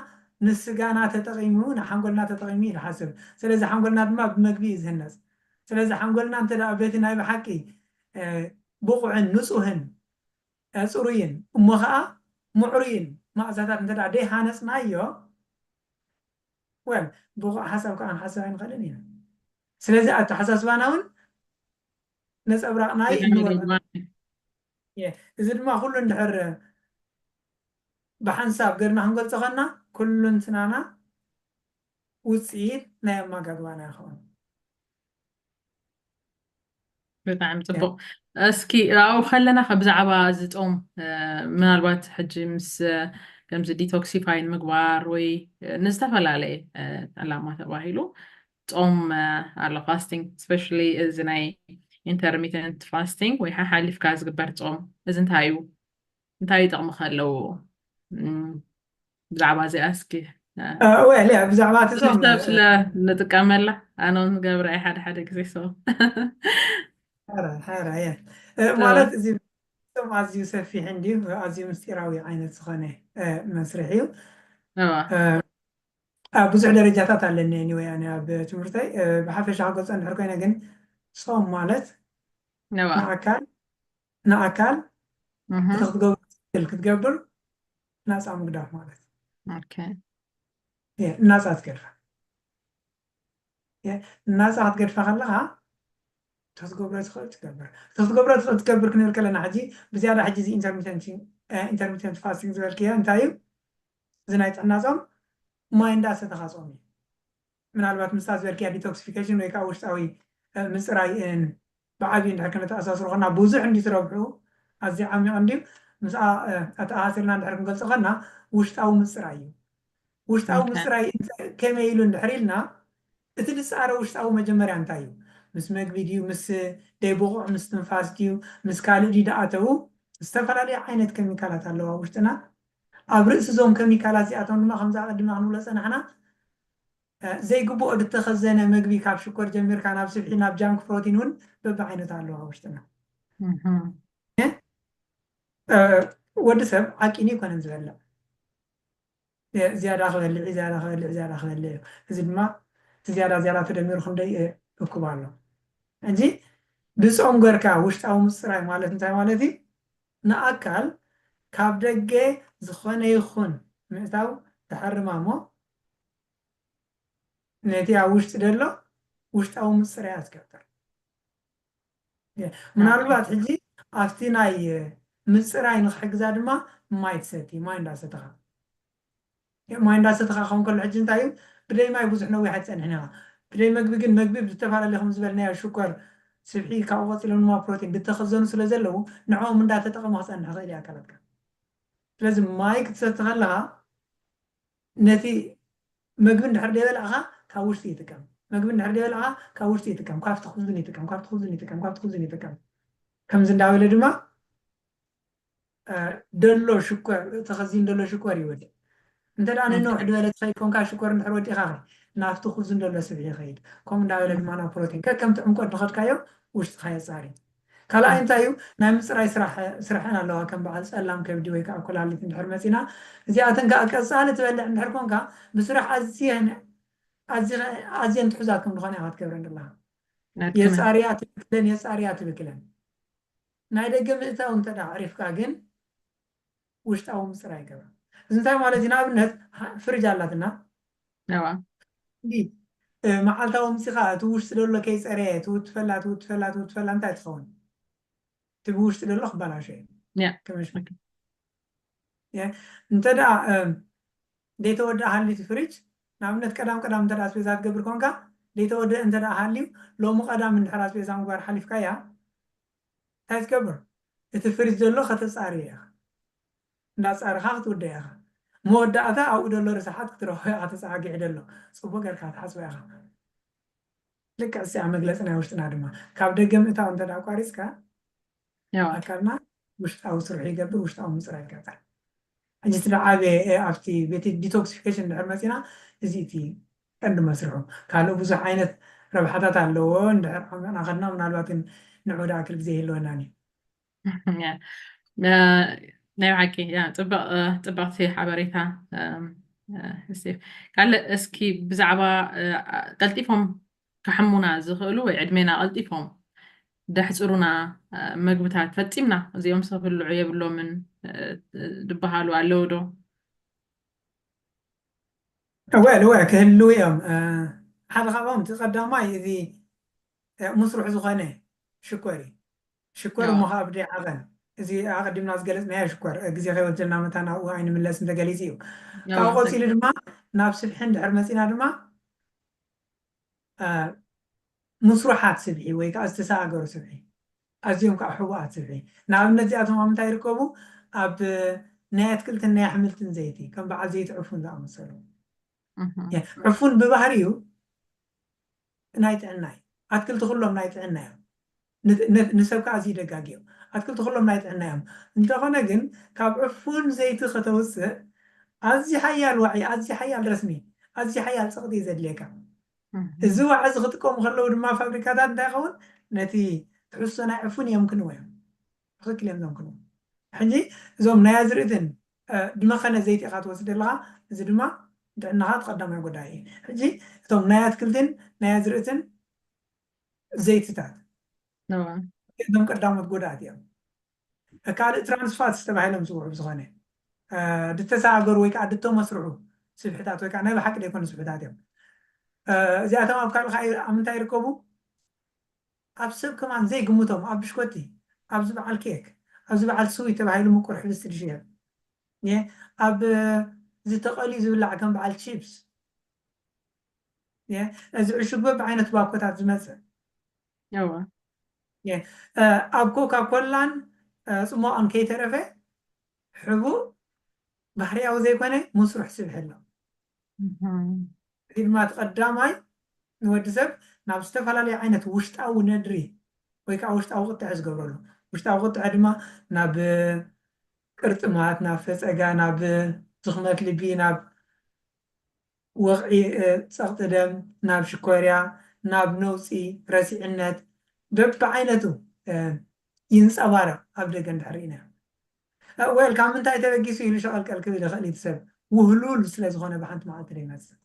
ንስጋና ተጠቒሙ ንሓንጎልና ተጠቒሙ እዩ ዝሓስብ ስለዚ ሓንጎልና ድማ ብመግቢ እዩ ዝህነፅ ስለዚ ሓንጎልና እንተ በቲ ናይ ብሓቂ ብቑዕን ንፁህን ፅሩይን እሞ ከዓ ምዕሩይን ማእዛታት እንተ ደይሃነፅናዮ ወል ብቑዕ ሓሳብ ከዓ ንሓስብ ኣይንኽእልን ኢና ስለዚ ኣተሓሳስባና እውን ነፀብራቕ ናይ እዚ ድማ ኩሉ እንድሕር ብሓንሳብ ገርና ክንገልፆ ከና ኩሉንትናና ውፅኢት ናይ ኣመጋግባና ይኸውን ብጣዕሚ ፅቡቅ እስኪ ኣብኡ ከለና ብዛዕባ እዚ ፆም ምናልባት ሕጂ ምስ ከምዚ ዲቶክሲፋይ ንምግባር ወይ ንዝተፈላለየ ዕላማ ተባሂሉ ፆም ኣሎ fasting especially እዚ ናይ intermittent fasting ወይ ሓሓሊፍካ ዝግበር ፆም እዚ እንታይ እዩ እንታይ ጥቕሚ ከለዎ ብዛዕባ እዚኣ እስኪ ወል ብዛዕባ እቲ ፆም ሰብ ስለ ንጥቀመላ ኣነ ንገብረ እየ ሓደ ሓደ ግዜ ሰው ማለት እዚ ቶም ኣዝዩ ሰፊሕ እንዲ ኣዝዩ ምስጢራዊ ዓይነት ዝኾነ መስርሕ እዩ ኣብ ብዙሕ ደረጃታት ኣለኒ anyway ኣነ ኣብ ትምህርተይ ብሓፈሻ ክገልፆ እንድሕር ኮይነ ግን ፆም ማለት ንኣካል ንኣካል ክትገብር ክትገብር ናፃ ምግዳፍ ማለት እዩ። Okay. የ- ናፃ ትገድፋ። የ- ናፃ ክትገድፋ ከለኻ፣ እቲ ክትገብሮ ትኽእል ትገብር። እቲ ክትገብሮ ትኽእል ትገብር ክንብል ከለና፣ ሕጂ ብዝያዳ፣ ሕጂ እዚ intermittent intermittent fasting ዝበልክዮ እንታይ እዩ? እዚ ናይ ጥዕና ፆም ማይ እንዳሰተኻ ፆም እዩ። ምናልባት ምስታ ዝበልክያ detoxification ወይ ከዓ ውሽጣዊ ምፅራይ ብዓብዩ እንድሕር ክነተኣሳስሮ ከና፣ ብዙሕ እንዲ ትረብሑ ኣዝዩ ዓሚቕ እንድዩ። ምስኣ ኣተኣሳሲርና እንድሕር ክንገልፆ ከና፣ ውሽጣዊ ምፅራይ እዩ። ውሽጣዊ ምፅራይ ከመይ ኢሉ እንድሕር ኢልና፣ እቲ ዝፃረ ውሽጣዊ መጀመርያ እንታይ እዩ? ምስ መግቢ ድዩ? ምስ ደይ ብቑዕ ምስ ትንፋስ ድዩ? ምስ ካልእ ድዩ? ዝኣተው ዝተፈላለዩ ዓይነት ኬሚካላት ኣለዋ ውሽጥና። ኣብ ርእሲ እዞም ኬሚካላት እዚኣቶም ድማ፣ ከምዚ ኣቐዲማ ክንብሎ ፀናሕና፣ ዘይግብኦ ዝተኸዘነ መግቢ፣ ካብ ሽኮር ጀሚርካ ናብ ስብሒ ናብ ጃንክ ፕሮቲን እውን በብዓይነቱ ኣለዋ ውሽጥና። ወዲ ሰብ ዓቂኑ ይኮነን ዝበልዕ። ዝያዳ ክበልዕ፣ ዝያዳ ክበልዕ፣ ዝያዳ ክበልዕ እዩ። እዚ ድማ እቲ ዝያዳ ዝያዳ ተደሚሩ ክንደይ እኩብ ኣሎ። ሕጂ ብፆም ገርካ ውሽጣዊ ምፅራይ ማለት እንታይ ማለት እዩ? ንኣካል ካብ ደገ ዝኾነ ይኹን ምእታው ተሓርማ እሞ፣ ነቲ ኣብ ውሽጢ ዘሎ ውሽጣዊ ምፅራይ ትገብር። ምናልባት ሕጂ ኣብቲ ናይ ምፅራይ ንክሕግዛ ድማ ማይ ትሰቲ፣ ማይ እንዳሰተኻ። ማይ እንዳሰተኻ ክኸውን ከሎ፣ ሕጂ እንታይ እዩ፣ ብደይ ማይ ብዙሕ ነዊሕ ኣይትፀንሕን ኢኻ። ብደይ መግቢ ግን፣ መግቢ ብዝተፈላለዩ ከም ዝበልናዮ ሽኮር፣ ስብሒ፣ ካብኡ ቀፂሎም ድማ ፕሮቲን ዝተኸዘኑ ስለ ዘለዉ፣ ንዕኦም እንዳተጠቐመ ክፀንሕ ይኽእል እዩ ኣካላትካ። ስለዚ ማይ ክትሰቲ ከለኻ፣ ነቲ መግቢ እንድሕር ደይበላዕኻ፣ ካብ ውሽጢ ይጥቀም። መግቢ እንድሕር ደይበላዕኻ፣ ካብ ውሽጢ ይጥቀም። ካብቲ ክዝን ይጥቀም፣ ካብቲ ክዝን ይጥቀም፣ ካብቲ ክዝን ይጥቀም። ከምዚ እንዳበለ ድማ ደሎ ሽኮር፣ ተኸዚን ደሎ ሽኮር ይወድእ። እንተ ደኣ ንነውሕ ዝበለ ትኸይድ ኮንካ፣ ሽኮር እንድሕር ወዲእኻ፣ ናብቲ ኩዝን ደሎ ስብሒ ይኸይድ። ከምኡ እንዳበለ ድማ ናብ ፕሮቲን፣ ከከምቲ ዕምቆት ዝኸድካዮ ውሽጥኻ የጻሪ። ካልኣይ እንታይ እዩ? ናይ ምጽራይ ስራሕ፣ ስራሕን ኣለዋ፣ ከም በዓል ጸላም ከብዲ ወይ ከዓ ኩላሊት እንድሕር መጺና፣ እዚኣተን ከዓ ቀጻሊ ትበልዕ እንድሕር ኮንካ፣ ብስራሕ ኣዝየን፣ ኣዝየ-፣ ኣዝየን ትሑዛት ከም ዝኾነ ኢኻ ትገብረን ዘለኻ። የጻርያ ትብክለን፣ የጻርያ ትብክለን። ናይ ደገ ምእታው እንተ ደኣ ኣዕሪፍካ ግን፣ ውሽጣዊ ምጽራይ ይገብራ። እዚ እንታይ ማለት እዩ? ንኣብነት፣ ፍርጅ ኣላትና። እዋ። እንዲ፣ እ፣ መዓልታዊ ምጺኻ እቲ ውሽጢ ዘሎ ከይጸረየ ትውትፈላ፣ ትውትፈላ፣ ትውትፈላ፣ እንታይ ትኸውን? እቲ ብውሽጢ ዘሎ ክበላሾ እዩ። ያ። ከመይ ሽኮር? ያ። እንተ ደኣ፣ እ፣ ዘይተወድኣ ሃልዩ እቲ ፍርጅ፣ ንኣብነት ቀዳም ቀዳም እንተ ደኣ ኣስቤዛ ትገብር ኮንካ፣ ዘይተወድአ እንተ ደኣ ሃልዩ፣ ሎሚ ቀዳም እንድሕር ኣስቤዛ ምግባር ሓሊፍካያ፣ እንታይ ትገብር? እቲ ፍርጅ ዘሎ ከተጻርዮ ኢኻ። እንዳጻረኻ ክትውድእ ኢኻ። መወዳእታ ኣብኡ ዘሎ ርሳሓት ክትረኽቦ ኢኻ፣ ተጻጊዑ ዘሎ። ጽቡቕ ጌርካ ክትሓስቦ ኢኻ። ልክዕ እዚኣ መግለጺ ናይ ውሽጥና ድማ። ካብ ደገ ምእታው እንተ ደኣ ኣቋሪጽካ፣ ያው። ኣካልና ውሽጣዊ ስርሑ ይገብር፣ ውሽጣዊ ምጽራይ ይገብር። ሕጂ እቲ ዝዓበየ፣ እ፣ ኣብቲ ቤት ዲቶክሲፊኬሽን እንድሕር መጺና፣ እዚ እቲ ቀንዲ መስርሑ። ካልእ ብዙሕ ዓይነት ረብሓታት ኣለዎ። እንድሕር ዓሚቕና ከድና፣ ምናልባት ግን ንዑ ዝኣክል ግዜ የህልወናን እዩ። ያ። እ፣ ናይ ብሓቂ፣ ያ፣ ጽብቕ፣ እ፣ ጽብቕቲ ሓበሬታ፣ እም፣ እ፣ ስቴፍ። ካልእ እስኪ ብዛዕባ፣ እ፣ ቀልጢፎም ክሓሙና ዝኽእሉ ወይ ዕድሜና ቀልጢፎም ደሕጽሩና፣ እ፣ መግብታት ፈጺምና፣ እዚኦም ሰብ ክብልዑ የብሎምን፣ እ፣ ዝበሃሉ ኣለዉ ዶ? እወ፣ እወ፣ ክህልዉ እዮም። እ፣ ሓደ ካብኦም እቲ ቀዳማይ እዚ፣ እ፣ ምስሩሕ ዝኾነ ሽኮር እዩ። ሽኮር እሞ ኣዎ። ካብ ደይ ዓቐን፣ እዚ ኣቐዲምና ዝገለጽናዮ ሽኮር፣ እ፣ ግዜ ከይወስደልና መታን ኣብኡ ኣይንምለስን፣ ተገሊጹ እዩ። ካብኡ ኣዎ፣ ቀጺሉ ድማ ናብ ስብሒ እንድሕር መጺና ድማ፣ እ፣ ምስሩሓት ስብሒ ወይ ከዓ ዝተሰጋገሩ ስብሒ፣ ኣዝዮም ከዓ ሕቡኣት ስብሒ። ንኣብነት እዚኣቶም ኣብ ምንታይ ይርከቡ? ኣብ ናይ ኣትክልትን ናይ ኣሕምልትን ዘይቲ፣ ከም በዓል ዘይቲ ዕፉን ዝኣመሰሉ። እህ። የ-፣ ዕፉን ብባህሪኡ ናይ ጥዕና እዩ። ኣትክልቲ ኩሎም ናይ ጥዕና እዮም። ን-፣ ን-፣ ንሰብ ከዓ ኣዝዩ ደጋጊ እዮም። ኣትክልቲ ኩሎም ናይ ጥዕና እዮም። እንተኾነ ግን ካብ ዕፉን ዘይቲ ከተውፅእ ኣዝዩ ሓያል ዋዒ፣ ኣዝዩ ሓያል ረስኒ፣ ኣዝዩ ሓያል ፀቕጢ እዩ ዘድልየካ። እህ። እዚ ዋዒ እዚ ክጥቀሙ ከለዉ ድማ ፋብሪካታት እንታይ ይኸውን? ነቲ ትሕዝቶ ናይ ዕፉን የምክንዎ እዮም። ትኽክል እዮም ዘምክንዎ። ሕጂ እዞም ናይ ኣዝርእትን፣ እ፣ ድመኸነ ዘይቲ ኢኻ ትወስድ ኣለኻ፣ እዚ ድማ ጥዕናኻ እቲ ቀዳማይ ጎዳኢ እዩ። ሕጂ እቶም ናይ ኣትክልትን ናይ ኣዝርእትን ዘይትታት እዋ። እቶም ቀዳሞት ጎዳእቲ እዮም። ካልእ ትራንስፋትስ ተባሂሎም ዝውዑ ብዝኾነ ድተሰጋገሩ ወይ ከዓ ድተመስርሑ ስብሕታት ወይ ከዓ ናይ ብሓቂ ደይኮኑ ስብሕታት እዮም። እዚኣቶም ኣብ ካልእ ከዓ ኣብ ምንታይ ይርከቡ? ኣብ ሰብ ከማን ዘይግምቶም፣ ኣብ ብሽኮቲ፣ ኣብዚ በዓል ኬክ፣ ኣብዚ በዓል ስዊት ተባሂሉ ምቁር ሕብስቲ ዝሽየጥ፣ ኣብ ዝተቐልዩ ዝብላዕ ከም በዓል ቺፕስ፣ እዚ ዕሹግ በብዓይነቱ ባኮታት ዝመፅእ፣ ኣብ ኮካ ኮላን ፅሟቕን ከይተረፈ ሕቡእ ባህርያዊ ዘይኮነ ምስሩሕ ስብሒ ኣሎ። እዚ ድማ እቲ ቀዳማይ ንወዲ ሰብ ናብ ዝተፈላለዩ ዓይነት ውሽጣዊ ነድሪ ወይ ከዓ ውሽጣዊ ቁጥዐ ዝገብረሉ። ውሽጣዊ ቁጥዐ ድማ ናብ ቅርጥማት፣ ናብ ፈፀጋ፣ ናብ ዝኽመት ልቢ፣ ናብ ወቕዒ ፀቕጢ ደም፣ ናብ ሽኮርያ፣ ናብ ነውፂ፣ ረሲዕነት በብዓይነቱ ይንፀባረቕ ኣብ ደገ እንድሕር ኢና። ወል ካብ ምንታይ ተበጊሱ ኢሉ ሸቐልቀል ክብል ይኽእል እዩ ሰብ ውህሉል ስለ ዝኾነ ብሓንቲ መዓልቲ ዶ ይመፅእ።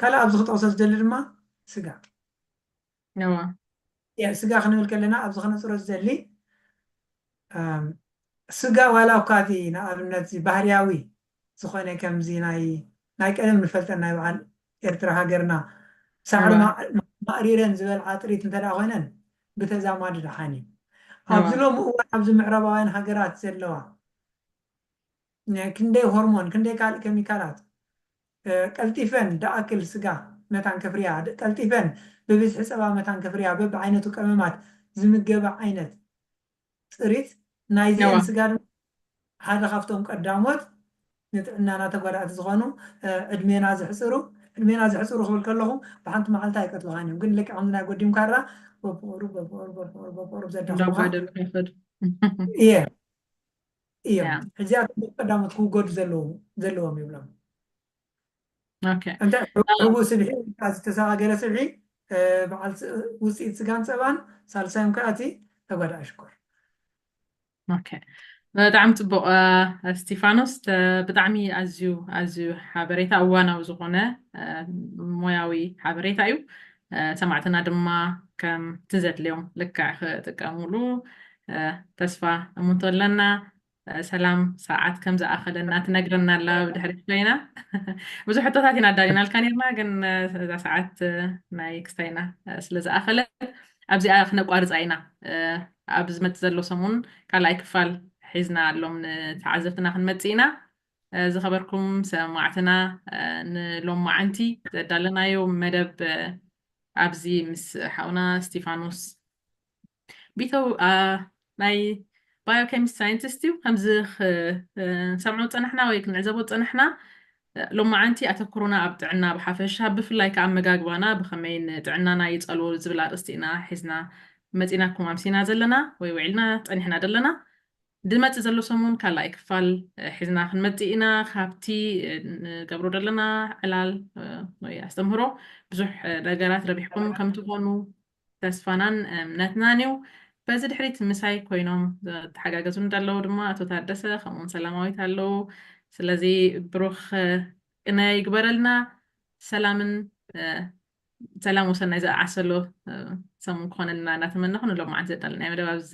ካልእ ኣብዚ ክጠቕሶ ዝደሊ ድማ ስጋ ስጋ ክንብል ከለና ኣብዚ ክነፅሮ ዝደሊ ስጋ ዋላ እኳ እቲ ንኣብነት ባህርያዊ ዝኾነ ከምዚ ናይ ናይ ቀደም ንፈልጠን ናይ በዓል ኤርትራ ሃገርና ሳዕሪ ማእሪረን ዝበልዓ ጥሪት እንተ ኮይነን ብተዛማዲ ደሓን እዩ። ኣብዚ ሎሚ እዋን ኣብዚ ምዕራባውያን ሃገራት ዘለዋ ክንደይ ሆርሞን ክንደይ ካልእ ኬሚካላት ቀልጢፈን ደኣክል ስጋ መታን ከፍርያ ቀልጢፈን ብብዝሒ ፀባ መታን ከፍርያ በብዓይነቱ ቀመማት ዝምገበ ዓይነት ጥሪት ናይዚአን ስጋ ድማ ሓደ ካብቶም ቀዳሞት ንጥዕናና ተጓዳእቲ ዝኾኑ ዕድሜና ዘሕፅሩ ዕድሜና ዘሕፅሩ ክብል ከለኹ ብሓንቲ መዓልቲ ኣይቀትልኻን እዮም ግን ልክዕ ከምዚ ናይ ጎዲም ካራ በብቁሩብ በብቁሩብ በብቁሩብ በብቁሩብ ዘዳኽሙኻ እዮም። ሕዚኣ ቀዳሞት ክውገዱ ዘለዎም ይብሎም። እንታይ ሕቡእ ስብሒ ዝተሰጋገረ ስብሒ በዓል ውፅኢት ስጋን ፀባን ሳልሳዮም ከዓ እቲ ተጓዳኢ ሽኮር። ብጣዕሚ ፅቡቕ እስቲፋኖስ፣ ብጣዕሚ ኣዝዩ ኣዝዩ ሓበሬታ እዋናዊ ዝኾነ ሞያዊ ሓበሬታ እዩ። ሰማዕትና ድማ ከምቲ ዘድልዮም ልክዕ ክጥቀሙሉ ተስፋ እምንቶ ኣለና። ሰላም ሰዓት ከም ዝኣኸለና ትነግረና ኣላ ብድሕሪት ኮይና። ብዙሕ ሕቶታት ኢና ኣዳሊናልካ ነርና ግን እዛ ሰዓት ናይ ክስታይና ስለ ዝኣኸለት ኣብዚኣ ክነቋርፃ ኢና። ኣብ ዝመፅእ ዘሎ ሰሙን ካልኣይ ክፋል ሒዝና ኣሎም ንተዓዘብትና ክንመፅእ ኢና። ዝኸበርኩም ሰማዕትና ንሎማዓንቲ ዘዳለናዮ መደብ ኣብዚ ምስ ሓውና እስቲፋኖስ ቢተው ናይ ባዮኬሚስት ሳይንቲስት እዩ። ከምዚ ክንሰምዖ ዝፀናሕና ወይ ክንዕዘቦ ዝፀናሕና ሎማዓንቲ ኣተኩሮና ኣብ ጥዕና ብሓፈሻ ብፍላይ ከዓ ኣመጋግባና ብኸመይ ንጥዕናና ይፀልዎ ዝብል ኣርእስቲ ኢና ሒዝና መፂናኩም ኣምሲና ዘለና ወይ ውዒልና ፀኒሕና ዘለና። ዝመፅእ ዘሎ ሰሙን ካልኣይ ክፋል ሒዝና ክንመፅእ ኢና። ካብቲ ንገብሮ ዘለና ዕላል ወይ ኣስተምህሮ ብዙሕ ነገራት ረቢሕኩም ከምትኾኑ ተስፋናን እምነትናን እዩ። በዚ ድሕሪት ምሳይ ኮይኖም ዝተሓጋገዙ እንዳለዉ ድማ ኣቶ ታደሰ ከምኡውን ሰላማዊት ኣለዉ። ስለዚ ብሩኽ ቅነ ይግበረልና። ሰላምን ሰላም ወሰናይ ዝዓሰሎ ሰሙን ክኾነልና እናተመነኹ ንሎማዓንቲ ዘዳለናዮ መደብ ኣብዚ